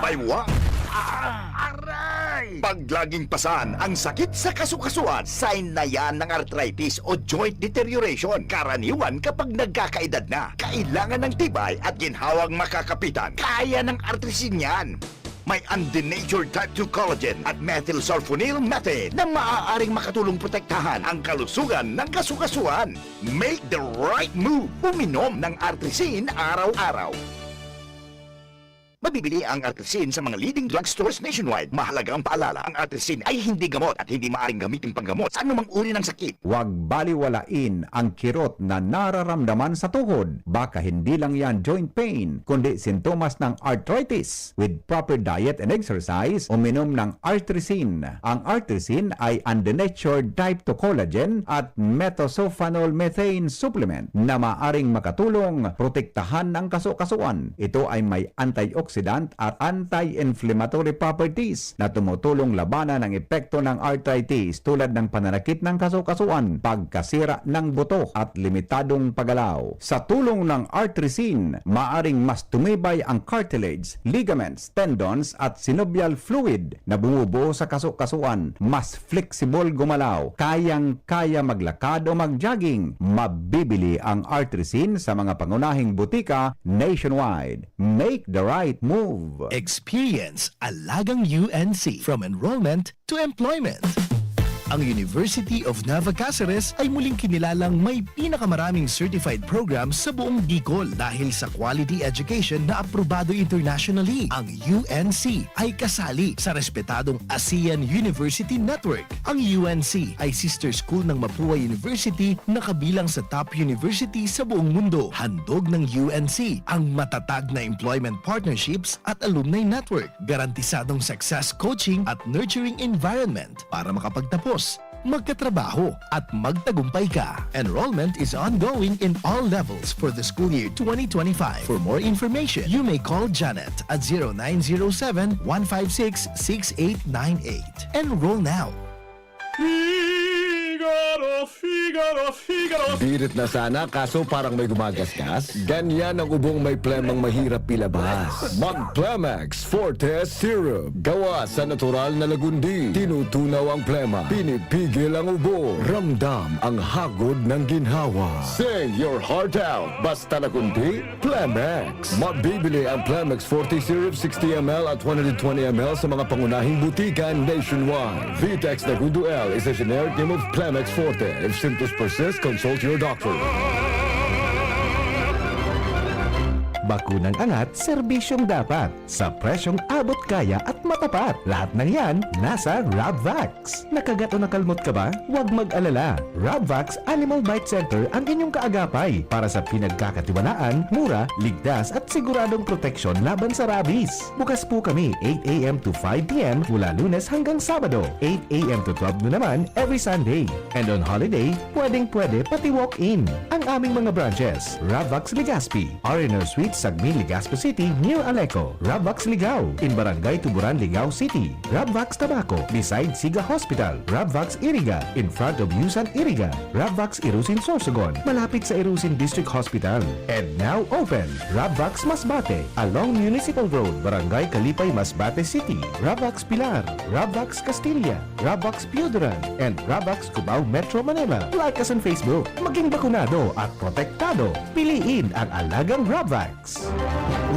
baywang, aray! Pag laging pasan ang sakit sa kasukasuan, sign na yan ng arthritis o joint deterioration. Karaniwan kapag nagkakaedad na, kailangan ng tibay at ginhawang makakapitan. Kaya ng Artrisin yan. May undenatured type two collagen at methylsulfonyl methane na maaaring makatulong protektahan ang kalusugan ng kasukasuan. Make the right move. Uminom ng Artrisin araw-araw. Mabibili ang Artrisin sa mga leading drugstores nationwide. Mahalaga ang paalala, ang Artrisin ay hindi gamot at hindi maaaring gamitin panggamot sa anumang uri ng sakit. Huwag baliwalain ang kirot na nararamdaman sa tuhod. Baka hindi lang yan joint pain, kundi sintomas ng arthritis. With proper diet and exercise, uminom ng Artrisin. Ang Artrisin ay undenatured type two collagen at methylsulfonyl methane supplement na maaring makatulong protektahan ang kasukasuan. Ito ay may antioxidant at anti-inflammatory properties na tumutulong labanan ang epekto ng arthritis, tulad ng pananakit ng kasukasuan, pagkasira ng buto at limitadong paggalaw. Sa tulong ng Artrisin, maaring mas tumibay ang cartilage, ligaments, tendons at synovial fluid na bumubuo sa kasukasuan, mas flexible gumalaw, kayang-kaya maglakad o mag-jogging. Mabibili ang Artrisin sa mga pangunahing butika nationwide. Make the right move. Experience Alagang U N C, from enrollment to employment. Ang University of Nueva Cáceres ay muling kinilalang may pinakamaraming certified programs sa buong Bicol. Dahil sa quality education na aprobado internationally, ang U N C ay kasali sa respetadong ASEAN University Network. Ang U N C ay sister school ng Mapua University na kabilang sa top university sa buong mundo. Handog ng U N C ang matatag na employment partnerships at alumni network. Garantisadong success coaching at nurturing environment para makapagtapos, magkatrabaho, at magtagumpay ka. Enrollment is ongoing in all levels for the school year twenty twenty-five. For more information, you may call Janet at zero nine zero seven, one five six, six eight nine eight. Enroll now. Figaro, Figaro, Figaro. Birit na sana, kaso parang may gumagasgas. Ganyan ang ubong may plemang mahirap ilabas. Mag Plemex Forte Syrup. Gawa sa natural na lagundi. Tinutunaw ang plema. Pinipigil ang ubo. Ramdam ang hagod ng ginhawa. Sing your heart out. Basta lagundi, Plemex. Mabibili ang Plemex Forte Syrup sixty M L at one hundred twenty M L sa mga pangunahing butika nationwide. Vitex Dagundo L is a generic name of Plemex Forte. If symptoms persist, consult your doctor. Bakunang angat, serbisyong dapat. Sa presyong abot kaya at matapat. Lahat ng yan, nasa Rabvax. Nakagat o nakalmot ka ba? Huwag mag-alala. Rabvax Animal Bite Center ang inyong kaagapay para sa pinagkakatiwalaan, mura, ligtas at siguradong proteksyon laban sa rabies. Bukas po kami eight A M to five P M mula Lunes hanggang Sabado, eight A M to twelve noon naman every Sunday. And on holiday, pwedeng-pwede pati walk-in. Ang aming mga branches, Rabvax Legazpi, R and R Suites Sagmin, Legazpi City, near Aleco. Rabvax Ligao, in Barangay Tuburan, Ligao City. Rabvax Tabaco, beside Siga Hospital. Rabvax Iriga, in front of Yusan Iriga. Rabvax Irusin, Sorsogon, malapit sa Irusin District Hospital. And now open, Rabvax Masbate, along Municipal Road, Barangay Kalipay, Masbate City. Rabvax Pilar, Rabvax Castilla, Rabvax Pioduran, and Rabvax Cubao, Metro Manila. Like us on Facebook. Maging bakunado at protektado. Piliin ang alagang Rabvax.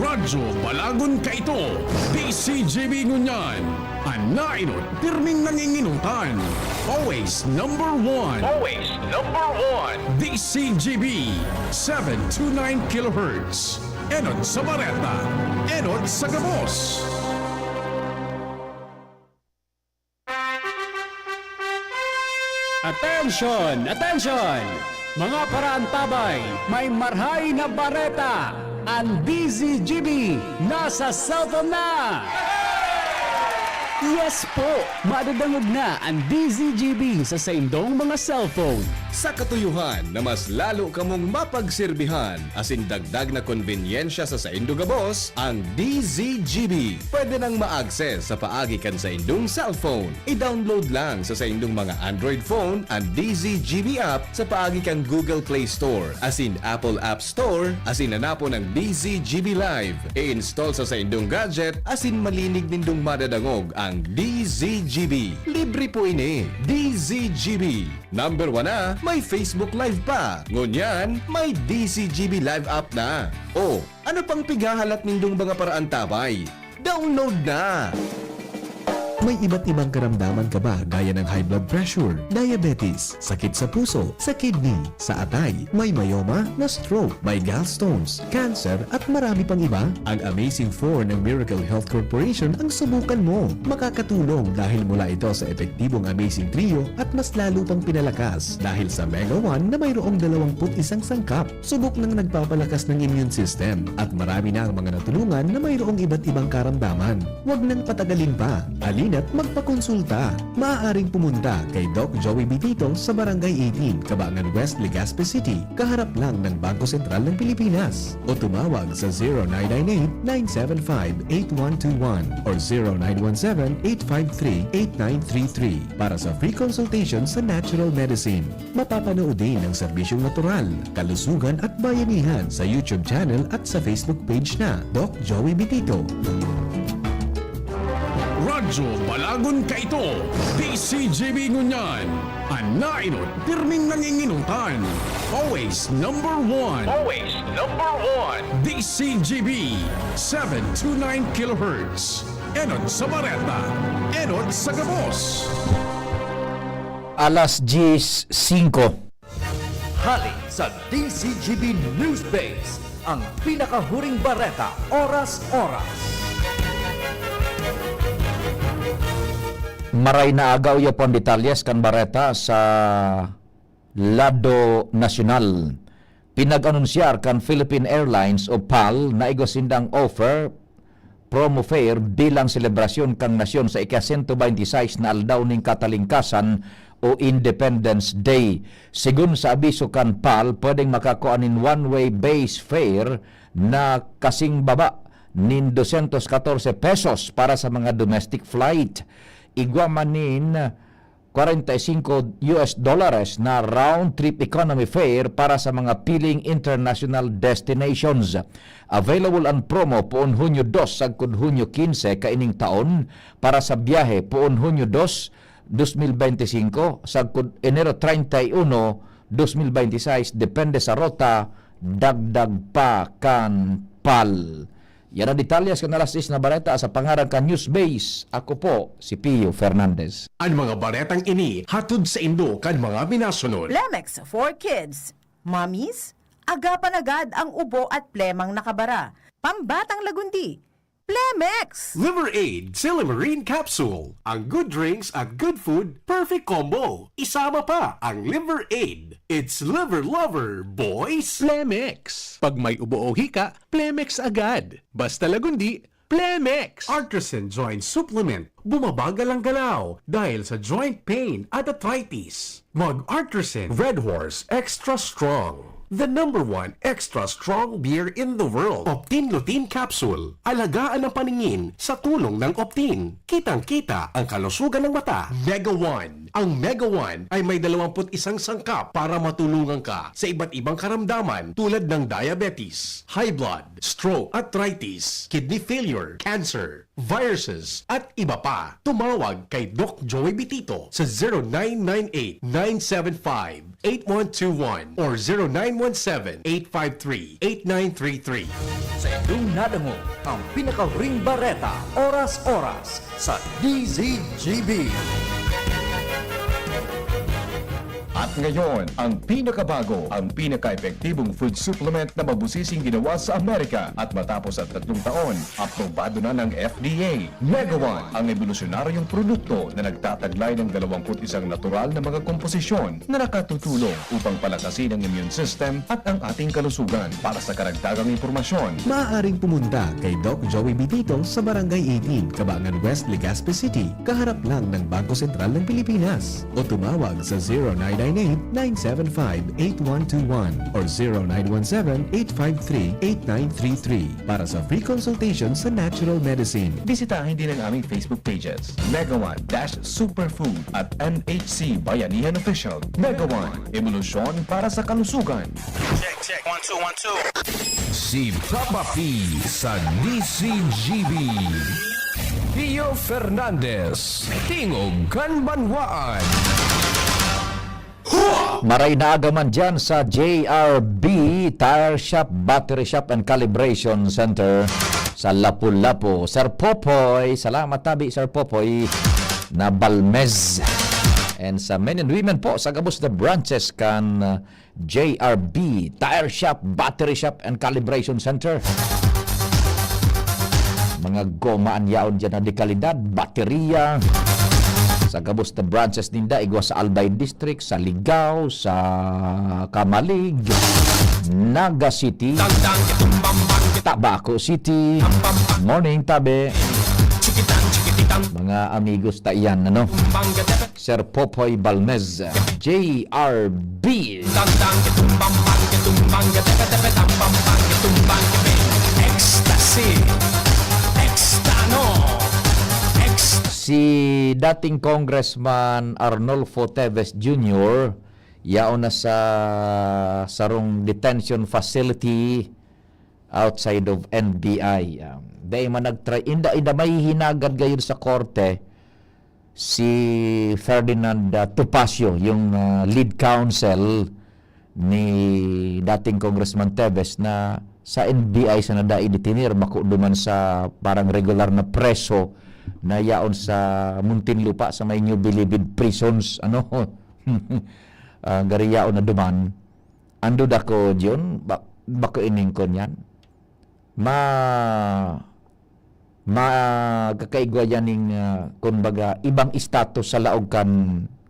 Radyo Balagon kaito, D C G B ngunyan. An nainot, pirming nanginginutan. Always number one. Always number one. D C G B, seven two nine kilohertz. Enot sa bareta, enot sa gabos. Attention! Attention! Mga paraantabay, may marhay na bareta! An D Z G B nasa cellphone na! Yes po! Madadangog na an D Z G B sa saindong mga cellphone. Sa katuyohan na mas lalo kamong mapagserbihan asin dagdag na konbenyensya sa saindo gabos, ang D Z G B pwede nang ma-access sa paagi kan saindong cellphone. I-download lang sa saindong mga Android phone an D Z G B app sa paagi kan Google Play Store asin Apple App Store, asin hanapon ang D Z G B Live. I-install sa saindong gadget asin malinig nindong madadangog ang D Z G B. Libre po ini. D Z G B. Number one na, may Facebook Live pa. Ngunyan, may D Z G B Live app na. O, ano pang pighahalat nindong mga paraantabay? Download na! May iba't ibang karamdaman ka ba, gaya ng high blood pressure, diabetes, sakit sa puso, sa kidney, sa atay, may myoma, na-stroke, may gallstones, cancer, at marami pang iba? Ang Amazing Four ng Miracle Health Corporation ang subukan mo. Makakatulong dahil mula ito sa epektibong Amazing Trio at mas lalo pang pinalakas dahil sa Mega One na mayroong dalawang put isang sangkap. Subok nang nagpapalakas ng immune system at marami na ang mga natulungan na mayroong iba't ibang karamdaman. Huwag nang patagalin pa. Halina't magpakonsulta. Maaaring pumunta kay Doc Joey Bitito sa Barangay eighteen, Cabangan West, Legazpi City, kaharap lang ng Bangko Sentral ng Pilipinas. O tumawag sa zero nine nine eight, nine seven five, eight one two one or zero nine one seven, eight five three, eight nine three three para sa free consultation sa natural medicine. Mapapanood din ang serbisyong natural, kalusugan at bayanihan sa YouTube channel at sa Facebook page na Doc Joey Bitito. Radyo Balagon kaito, D C G B ngunyan. An nainot, pirming nanginginutan. Always number one. Always number one. D C G B, seven two nine kilohertz. Enot sa bareta, enot sa gabos. Alas diyes singko. Hali sa D Z G B Newsbase, ang pinakahuring bareta, oras-oras. Maray na aga, uya po an detalyes kan bareta sa lado nasyonal. Pinag-anunsyar kan Philippine Airlines o PAL na igwa sindang offer promo fare bilang selebrasyon kan nasyon sa ika-sento bente y seis na aldaw nin katalingkasan o Independence Day. Segun sa abiso kan PAL, pwedeng makakua nin one-way base fare na kasing baba nin dosyentos katorse pesos para sa mga domestic flight. Igwa man nin kwarenta y singko U S dólares na round-trip economy fare para sa mga piling international destinations. Available an promo poon Hunyo dos sagkod Hunyo quince kaining taon para sa biyahe poon Hunyo dos, dos mil bente singko, sagkod Enero treinta y uno, dos mil bente y seis, depende sa rota, dagdag pa kan PAL. Yan ang detalyes kan alas diyes na bareta sa pangaran kan Newsbase. Ako po si Pio Fernandez. An mga baretang ini hatod saindo kan mga minasunod. Plemex for Kids. Mommies, agapan agad ang ubo at plemang nakabara. Pambatang lagundi. Plemex! Liver Aid, Silymarin Capsule. Ang good drinks at good food, perfect combo. Isama pa ang Liver Aid. It's Liver Lover, boys! Plemex. Pag may ubo o hika, Plemex agad. Basta lagundi, Plemex! Artresin Joint Supplement. Bumabagal ang galaw dahil sa joint pain at arthritis. Mag Artresin Red Horse Extra Strong. The number one extra strong beer in the world. Optin Lutein Capsule. Alagaan ang paningin sa tulong ng Optin. Kitang-kita ang kalusugan ng mata. Mega One. Ang Mega One ay may dalawampu't isang sangkap para matulungan ka sa iba't ibang karamdaman tulad ng diabetes, high blood, stroke, arthritis, kidney failure, cancer, viruses, at iba pa. Tumawag kay Doc Joey Bitito sa zero nine nine eight, nine seven five, eight one two one or zero nine one seven, eight five three, eight nine three three. Sa inyong nadangog ang pinakahuring bareta, oras-oras, sa D Z G B. At ngayon, ang pinakabago, ang pinaka-epektibong food supplement na mabusising ginawa sa Amerika. At matapos ang tatlong taon, aprobado na ng F D A. Mega One, ang ebolusyonaryong produkto na nagtataglay ng dalawampu't isang natural na mga komposisyon na nakatutulong upang palakasin ang immune system at ang ating kalusugan. Para sa karagdagang impormasyon, maaaring pumunta kay Doc Joey Bitito sa Barangay eighteen, Cabangan West, Legazpi City, kaharap lang ng Bangko Sentral ng Pilipinas. O tumawag sa zero nine nine eight, nine seven five, eight one two one or zero nine one seven, eight five three, eight nine three three para sa free consultation sa natural medicine. Bisitahin din ang aming Facebook pages, Mega One dash Superfood at M H C Bayanihan Official. Mega One, ebolusyon para sa kalusugan. Check, check. One, two, one, two. Si Papa P sa D Z G B. Pio Fernandez, Tingog kan Banwaan. Maray na aga man dyan sa J R B Tire Shop, Battery Shop and Calibration Center sa Lapu-Lapu. Sir Popoy, salamat tabi, Sir Popoy, na Balmez. And sa men and women po, sa gabos na branches kan, uh, J R B Tire Shop, Battery Shop and Calibration Center. Mga goma an yaon dyan na de kalidad, baterya. Sa gabos na branches ninda, igwa sa Albay District, sa Ligao, sa Camalig, Naga City, Tabaco City, Morning Tabi. Mga amigos ta iyan, ano? Sir Popoy Balmez, J R B. Ecstasy. Extano. Ex- Si dating Congressman Arnolfo Teves Junior, yaon na sa sarong detention facility outside of N B I. Um, dai man nagtry, inda, inda may hinagad gayud sa korte si Ferdinand, ah, Topacio, yung, ah, lead counsel ni dating Congressman Teves na sa N B I sana dai detener, bako duman sa parang regular na preso na yaon sa Muntinlupa sa may New Bilibid Prisons, ano? Ah, gari yaon na duman. Ando dako, Jun, ba-, bako ining kon yan. Ma-, magkakaigwa yan ning, ah, kumbaga, ibang estatus sa laog kan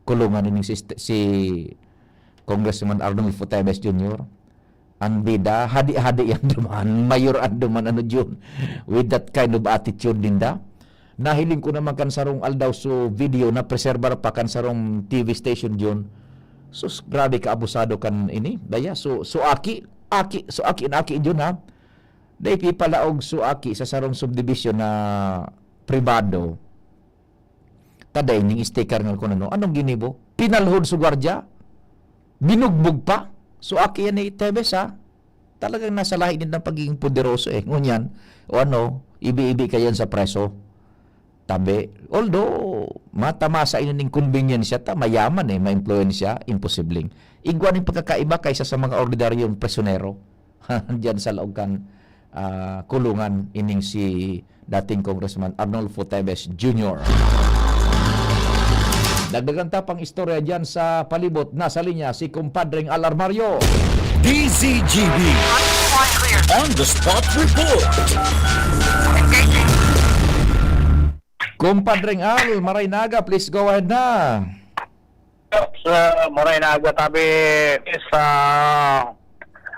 kulungan ining si, si Congressman Arnulfo Teves Junior. Ang bida, hadi-hadi yan duman, mayor an duman, ano, Jun, with that kind of attitude ninda. Nahiling ko naman kan sarong aldaw so video na preserbar pa kan sarong T V station, Jun. Sus, grabe ka abusado kan ini. Daya, so, so aki, aki, so aki na aki, Jun, ha? Dai pipalaog so aki sa sarong subdivision na pribado. Taday ning sticker nga kun ano. Anong ginibo? Pinalhod sa gwardiya? Binugbog pa? So aki yan ni Teves, ha? Talagang nasa lahi din ng pagiging poderoso, eh. Ngunyan, o ano, ibi-ibi ka yan sa preso. Tabi. Although, matamasa ini ning konbinyansya ta, mayaman, eh, maimpluwensya, imposibleng. Igwa ning pagkakaiba kaysa sa mga ordinaryong prisyonero. Diyan sa laog kan, ah, kulungan ining si dating Congressman Arnulfo Teves Junior. Dagdagan ta pang istorya diyan sa palibot. Nasa linya si Kumpadreng Al Armario. D Z G B. On the spot report. Kumpadreng Al, maray na aga, please go ahead na. Sa maray na aga, tabi sa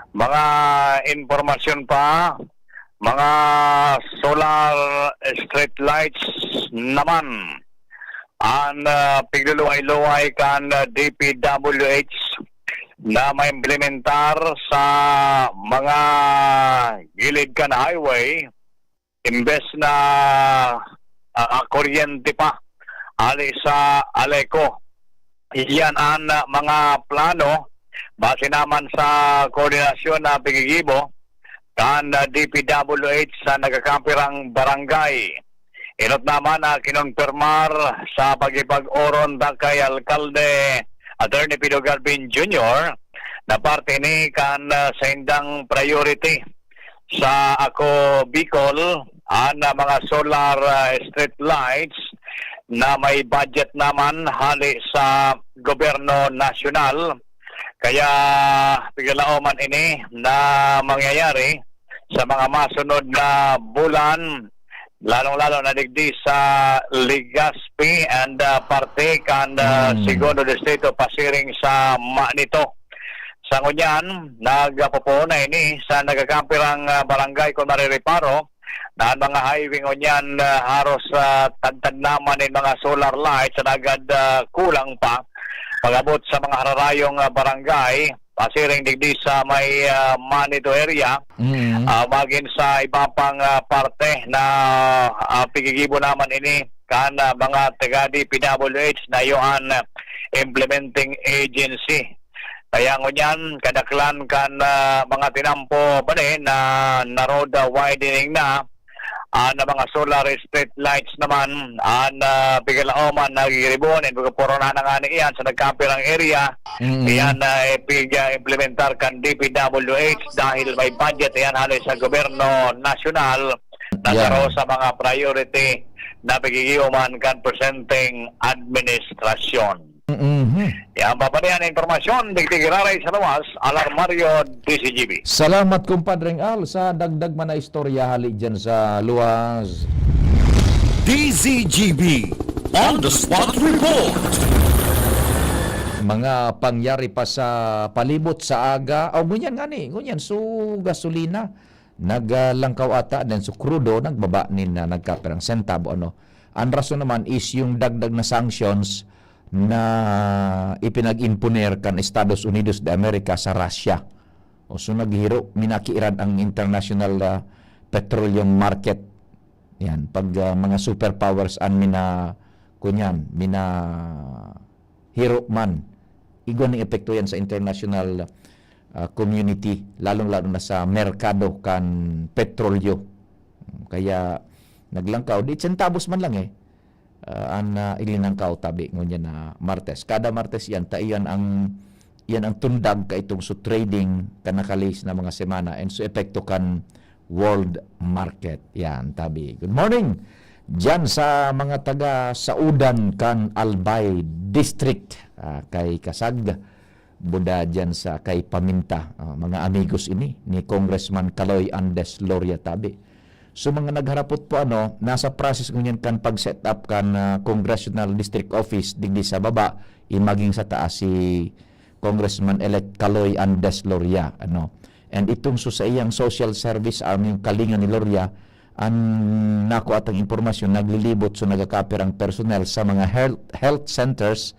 mga impormasyon pa, mga solar street lights naman ang, ah, pigluluway-luway kan, ah, D P W H na maimplementar sa mga gilid kan highway, imbes na, ah, ah, kuryente pa hali sa Aleco. Iyan an, ah, mga plano base naman sa koordinasyon na pigigibo kan, ah, D P W H sa nagkakapirang barangay. Enot naman na kinompirmar sa pakikipag-oron ta kay Alkalde Attorney Pido Galvin Junior na parte ni kan, ah, saindang priority sa Ako Bicol, an, ah, mga solar, ah, street lights na may budget naman hali sa gobyerno nasyonal. Kaya pigalaoman ini na mangyayari sa mga masunod na bulan, lalong-lalo na digdi sa Legazpi and, ah, parte kan, ah, Hmm. Segundo Distrito pasiring sa Manito. Sa ngunyan, nagpapuhon na ini sa nagkakapirang, ah, barangay kun marireparo na an mga highway ngunyan, ah, haros, ah, tadtad naman nin mga solar lights na agad, ah, kulang pa pag-abot sa mga hararayong, ah, barangay, pasiring digdi sa may, ah, Manito area, Mm. ah, magin sa iba pang, ah, parte na, ah, pigigibo naman ini kan, ah, mga taga D P W H na iyo an, ah, implementing agency. Kaya ngunyan, kadaklan kan, ah, mga tinampo ba ni na, na road, ah, widening na, ah, na mga solar street lights naman, an, ah, pigalaoman na gigiribon, and puro na na nga ni iyan sa nagkapirang area. Mm. Iyan na ipig-, ah, implementar kan D P W H dahil may budget iyan hali sa gobyerno nasyonal na Yeah. saro sa mga priority na pigigibo man kan presenteng administrasyon. Mm-hmm. Yan, papadiyan ang impormasyon, digdi giraray sa luwas, Alarmario, D Z G B. Salamat, Kumpadreng Al, sa dagdag man na istorya hali dyan sa luwas. D Z G B On the Spot Report. Mga pangyari pa sa palibot sa aga, o ngunyan nga ni, ngunyan, so gasolina, naglangkaw ata, then so krudo, nagbaba nin, ah, nagkapirang sentabo, ano. Ang rason naman is yung dagdag na sanctions na ipinag-imponer kan Estados Unidos de America sa Russia. O, so, naghiro, minakiiran ang international, ah, petroleum market. Yan, pag, ah, mga superpowers an mina-, kunyan, minahiro man, igwa ning epekto yan sa international, ah, community, lalong-lalo na sa merkado kan petrolyo. Kaya naglangkaw, di sentavos man lang eh, ah, an, ah, ilinangkaw tabi ngunyan na Martes. Kada Martes yan, ta iyan ang, iyan ang tundag kaitong su trading kan nakalihis na mga semana and su epekto kan world market. Yan, tabi. Good morning dyan sa mga taga Saudan kan Albay District, ah, kay Kasag, Buda dyan sa kay Paminta. Ah, mga amigos ini ni Congressman Kaloy Andes Loria tabi. So, mga nagharapot po, ano, nasa process ngunyan kan pag-set up kan, ah, Congressional District Office digdi sa baba, imaging sa taas si Congressman-elect Kaloy Andes Loria, ano. And itong so sa iyang social service arm, yung kalinga ni Loria, ang nako atang impormasyon, naglilibot so nagakapirang personnel sa mga health, health centers,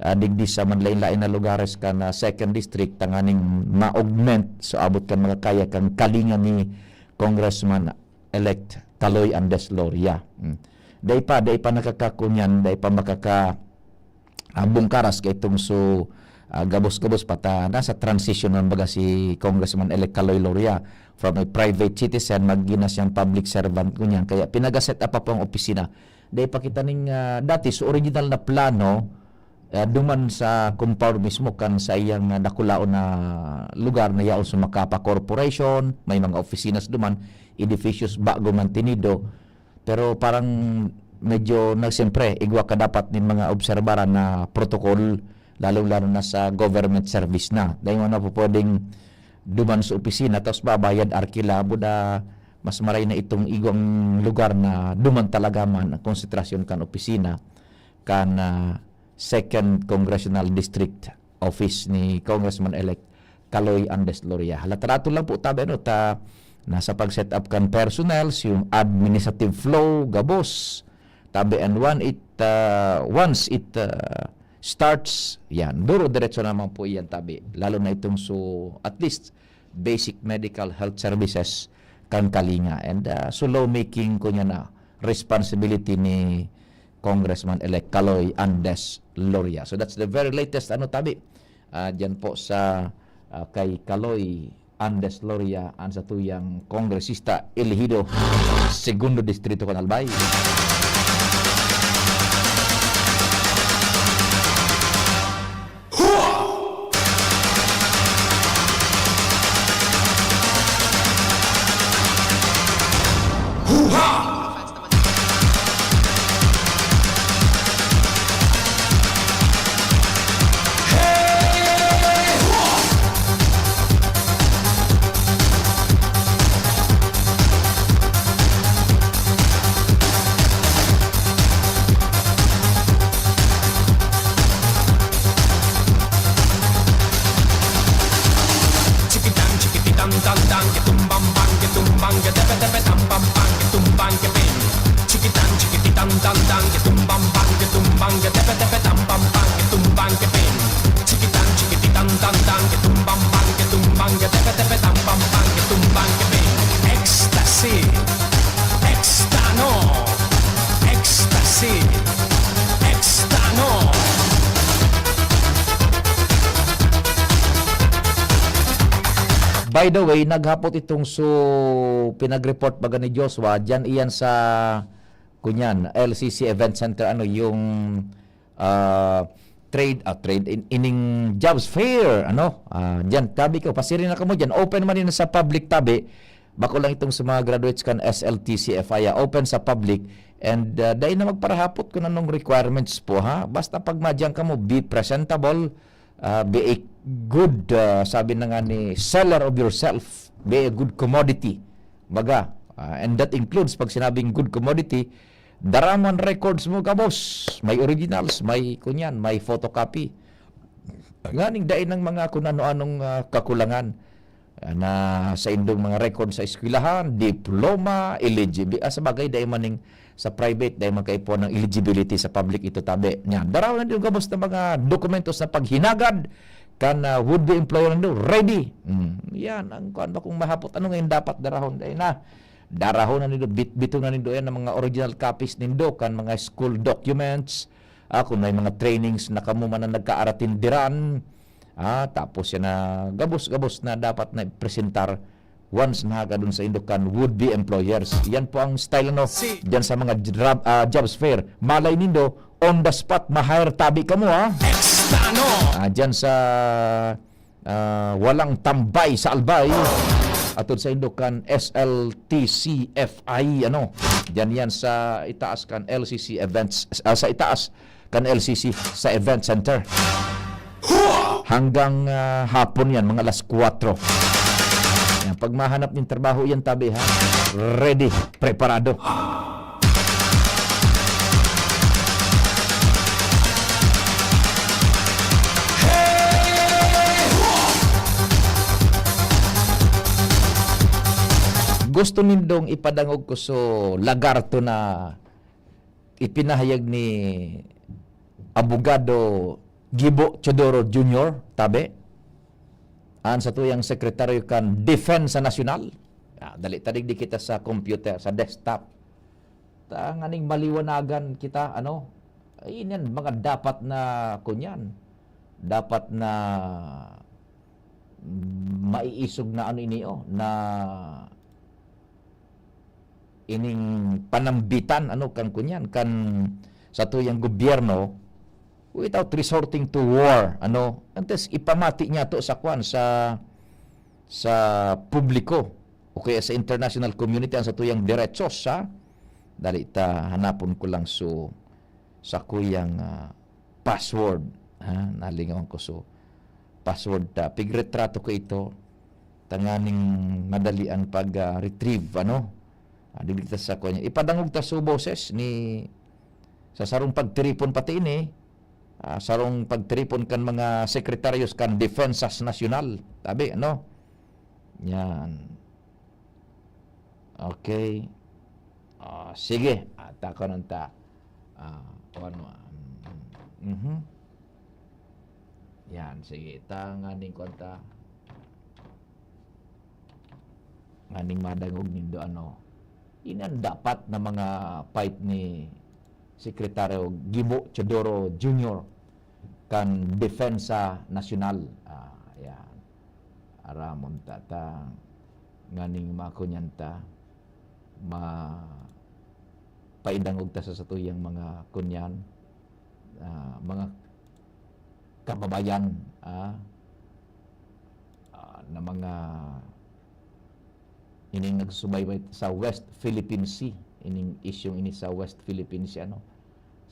ah, digdi sa manlain-lain na lugares kan, ah, second district, tanganing ma-augment so abot kan mga kaya kan kalinga ni Congressman-elect Kaloy Andes Loria. Hmm. Dai pa, dai pa nakakakunyan, dai pa makaka, ah, bungkaras kay itong so, ah, gabos-gabos pa ta, nasa transition man baga si Congressman-elect Kaloy Loria from a private citizen, magina siyang public servant kunyan. Kaya pinaga-set up pa po ang opisina. Dai pa kita ning, ah, dati, so original na plano, ah, duman sa compound mismo kan sa iyang, ah, dakulaon na lugar na yaon sa Macapa Corporation, may mga opisina sa duman, edificios bago mantenido, pero parang medyo na, siyempre, igwa ka dapat nin mga obserbaran na protocol, lalong-lalo na sa government service na. Dahil nga na po pwedeng duman sa opisina, tapos babayad, arkila, buda, mas maray na itong igwang lugar na duman talaga man ang konsentrasyon kan opisina, kan, ah, Second Congressional District Office ni Congressman-elect Kaloy Andes Loria. Hala, tarato lang po tabi, ano, ta, nasa pag-set up kan personnel, yung administrative flow, gabos. Tabi, and one it, ah, once it, ah, starts, yan, duro-diretso naman po iyan tabi. Lalo na itong so, at least, basic medical health services kan Kalinga. And, ah, so lawmaking ko niya na responsibility ni Congressman-elect Kaloy Andes Loria. So that's the very latest, ano, tabi. Ah, dyan po sa, ah, kay Kaloy Andes Loria, ang satuyang kongresista elehido, Segundo Distrito kan Albay. Chikitang, chikititang, tang, tang, kitumbang, bang, kitumbang, ketepe, tepe, tam, pam, pang, kitumbang, kepeng. Chikitang, chikititang, tang, tang, kitumbang, bang, kitumbang, ketepe, tepe, tam, pam, pang, kitumbang, kepeng. Chikitang, chikititang, tang, tang, kitumbang, bang, kitumbang, ketepe, tepe, tam, pam, pang, kitumbang, kepeng. Ecstasy. Extano. Ecstasy. Extano. By the way, naghapot itong so pinag-report baga ni Joshua, diyan iyan sa, kunyan, L C C Event Center, ano, yung, ah, trade, ah, trade, in-, ining jobs fair, ano, ah, diyan, tabi ko, pasiri na kamo diyan, open man yun sa public tabi, bako lang itong sa mga graduates kan S L T C F I, ah, open sa public, and, ah, dai na magparahapot kung anong requirements po, ha, basta pag madyan kamo, be presentable, ah, be a good, ah, sabi na nga ni, seller of yourself, be a good commodity. Baga, ah, and that includes, pag sinabing good commodity, dara man records mo gabos, may originals, may kunyan, may photocopy. Nganing dai ng mga kung ano-anong, ah, kakulangan. Ah, na sa indong mga record sa eskwelahan, diploma, eligibi-, ah, sa bagay, dai maning sa private, dai man kaipuhan ng eligibility sa public ito, tabi. Yan. Daraw na din gabos na mga dokumentos na paghinagad kan, ah, would-be employer nindo, ready. Mm. Yan, ang kuan ba kung mahapot, ano ngayon dapat darahon? Dai na. Darahon na nindo, bit-, bito na nindo yan ang mga original copies nindo, kan mga school documents, ah, kung may mga trainings na kamo man ang nagkaaratindiran, ah, tapos yan na gabos-gabos na dapat na presentar once na hagadon sa indo kan would-be employers. Yan po ang style, ano, Si- dyan sa mga jra-, ah, jobs fair. Malay nindo, on the spot, ma-hire tabi kamo, ha? Extano. Ah, dyan sa, ah, walang tambay sa Albay. Atod sa indo kan S L T C F I, ano, dyan yan sa itaas kan L C C events, ah, sa itaas kan L C C sa event center. Hanggang, ah, hapon yan, mga alas kwatro. Yan, pag mahanap nin trabaho yan, tabi, ha? Ready, preparado. Gusto nindong ipadangog ko so lagarto na ipinahayag ni Abogado Gibo Teodoro Junior, tabi, an satuyang sekretaryo kan Depensa Nasyonal. Ah, dali ta digdi kita sa computer, sa desktop. Tanganing maliwanagan kita, ano? Ay, yan, mga dapat na, kunyan, dapat na maiisog na ano ini, oh, na ining panambitan, ano, kan kunyan, kan satuyang gobyerno, without resorting to war, ano, antes ipamati niya to sa kwan, sa, sa publiko, o kaya sa international community, ang satuyang diretsos, ha? Dali ta, hanapon ko lang so, sa kuyang, ah, password, ha? Nalingawan ko so, password ta. Pigretrato ko ito, tanganing madali ang pag, ah, retrieve, ano? Ah, digdi ta sa kuwan niya. Ipadangog ta so boses ni, sa sarong pagtiripon pati ini, ah, sarong pagtiripon kan mga sekretaryos kan Defensas Nasyonal. Tabi, ano? Yan. Okay. Ah, sige. At ako nang ta-, ah, kuwan mo, mm, mhm. Yan, sige. Ta, nganing kwanta. Nganing madangog nindo, ano. Ini an dapat na mga fight ni Sekretaryo Gibo Teodoro Junior kan Depensa Nasyonal. Ah, yan. Aramon ta, ta, nganing makunyan ta, ma-, paidangog ta sa satuyang mga kunyan, ah, mga kababayan, ah, ah, na mga ining nagsusubaybay sa West Philippine Sea, ining isyung ini sa West Philippine Sea, ano?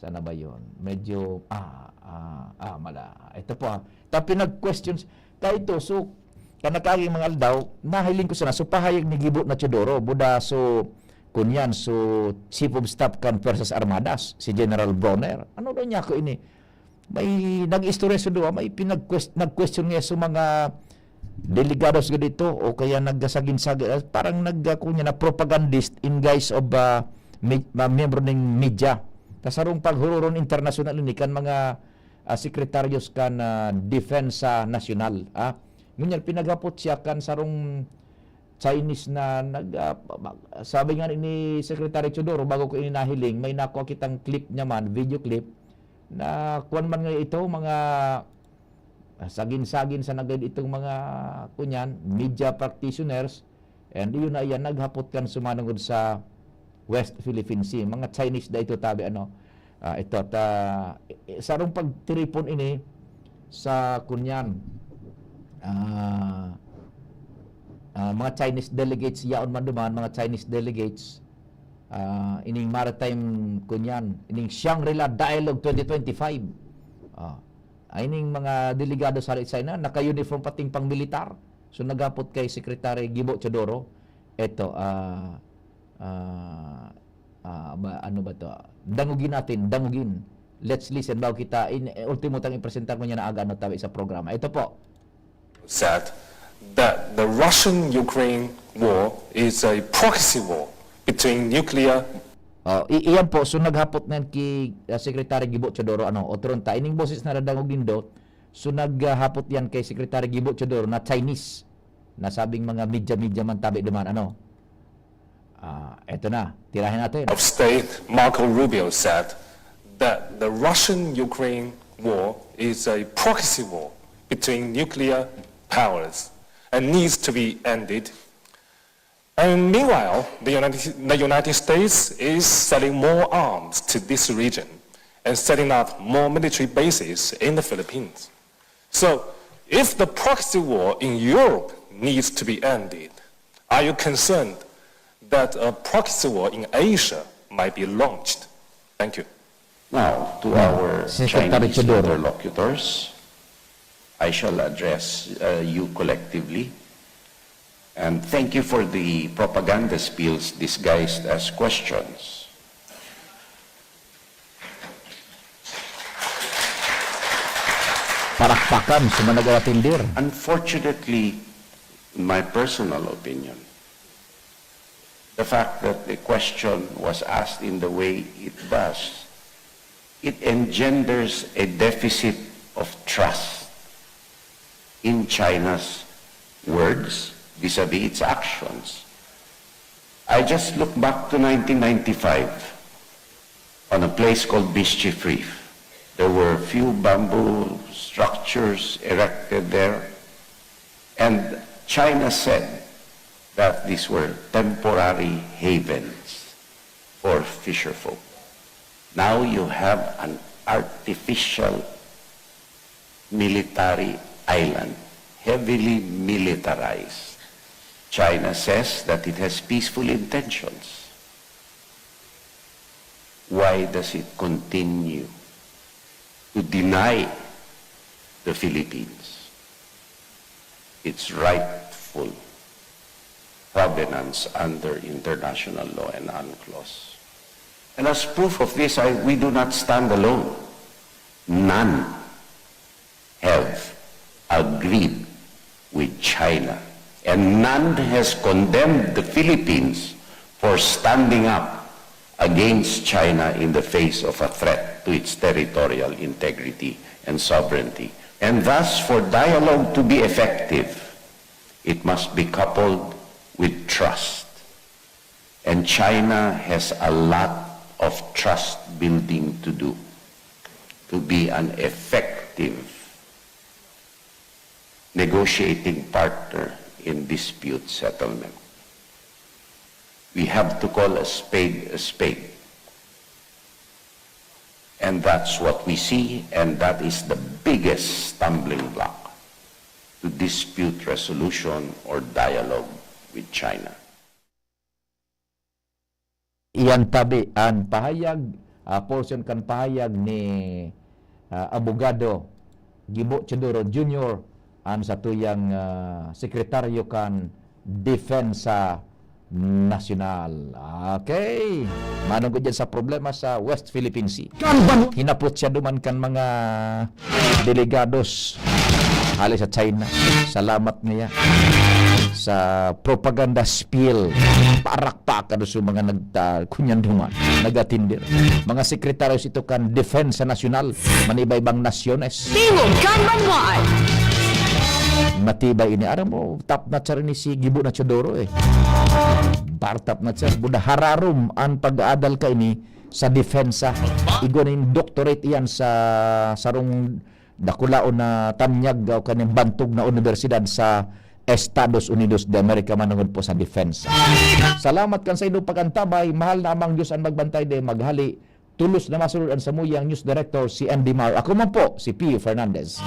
Sana ba yun? Medyo, ah, ah, ah, mala. Ito po, ah. Ta pinag-questions, ta ito, so, kanakaging mga aldaw, nahiling ko sana, so, pahayag ni Gibo na Teodoro, buda, so, kunyan, so, Chief of Staff kan Fuerzas Armadas, si General Bronner. Ano daw niya ako ini? May nag-istorya sa duwa, may pinag-quest-, nag-question nga sa mga delegados ga dito, o kaya nagsagin-sagin, ah, parang nag-, ah, kunya na propagandist in guise of, ah, me-, ah, miyembro ning media. Ta sarong paghururon internasyonal ini kan mga, ah, sekretaryos kan, ah, Depensa Nasyonal, ah. Ngunyan, pinaghapot siya kan sarong Chinese na nag-, ah, mag-, sabi nga ni Secretary Teodoro, bago ko ini nahiling, may nakuha kitang clip niya man, video clip, na kuwan man nga ito, mga, ah, sagin-sagin sa nagad itong mga, kunyan, media practitioners, and yun na yan, naghapot kan sumanungod sa West Philippine Sea. Mga Chinese da ito, tabi, ano. Ah, ito, ta, eh, sarong pagtiripon ini sa, kunyan, ah, ah, mga Chinese delegates, yaon man duman, mga Chinese delegates, ah, ining maritime, kunyan, ining Shangri-La Dialogue twenty twenty-five. Ah, ay, ining mga delegado sa China, naka-uniform pating pang-militar. So, naghapot kay Secretary Gibo Teodoro, eto, ah, ah, ah, ba, ano ba to? Dangogin natin, dangogin. Let's listen bago kita, in, ultimo tang ipresenta ko niya na aga, ano, tabi sa programa. Ito po. Said that the Russian-Ukraine war is a proxy war between nuclear Oh, i-, iyan po, so naghapot na yan ki, ah, Secretary Gibo Teodoro, ano, otro ta. Ining boses na nadangog nindo, so naghapot yan kay Secretary Gibo Teodoro na Chinese. Nasabing mga media-media man tabi duman, ano. Ah, eto na, tirahin natin. Of State Marco Rubio said that the Russian-Ukraine war is a proxy war between nuclear powers and needs to be ended. And meanwhile, the United, the United States is selling more arms to this region and setting up more military bases in the Philippines. So, if the proxy war in Europe needs to be ended, are you concerned that a proxy war in Asia might be launched? Thank you. Now, to Hmm. our Secretary Chinese Teodoro. interlocutors, I shall address, uh, you collectively. And thank you for the propaganda spills disguised as questions. Palakpakan sa mga nagawatindir. Unfortunately, in my personal opinion, the fact that the question was asked in the way it does, it engenders a deficit of trust in China's words vis-a-vis its actions. I just look back to nineteen ninety-five on a place called Mischief Reef. There were a few bamboo structures erected there, and China said that these were temporary havens for fisherfolk. Now you have an artificial military island, heavily militarized. China says that it has peaceful intentions. Why does it continue to deny the Philippines its rightful provenance under international law and UNCLOS? And as proof of this, I, we do not stand alone. None have agreed with China, and none has condemned the Philippines for standing up against China in the face of a threat to its territorial integrity and sovereignty. And thus, for dialogue to be effective, it must be coupled with trust. And China has a lot of trust building to do to be an effective negotiating partner in dispute settlement. We have to call a spade a spade. And that's what we see, and that is the biggest stumbling block to dispute resolution or dialogue with China. Iyan tabi an pahayag, ah, portion kan pahayag ni, ah, Abogado Gibo Teodoro Junior, an satuyang, ah, sekretaryo kan Depensa Nasyonal. Okay. Manong ko dyan sa problema sa West Philippine Sea. Hinapot siya duman kan mga delegados hali sa China. Salamat niya sa propaganda spiel. Parakpakan sa mga nagta-, kunyan duman, nagatinder. Mga sekretaryo ito kan Depensa Nasyonal, maniba-ibang nasyones. Tingog kan Banwaan. Matibay ini. Aram mo, top notcher ni si Gibo Teodoro eh. Bar top notcher. Buda hararom an pag-aadal ka ini sa depensa. Igwa nin doctorate iyan sa sarong dakulaon na tanyag o kaning bantog na unibersidad sa Estados Unidos de America manungod po sa depensa. Salamat kan sa inyong pag-antabay. Mahal na Amang Diyos an magbantay de maghali. Tulos na masulod an samuyang news director, si Andy Mar. Ako man po, si Pio Fernandez.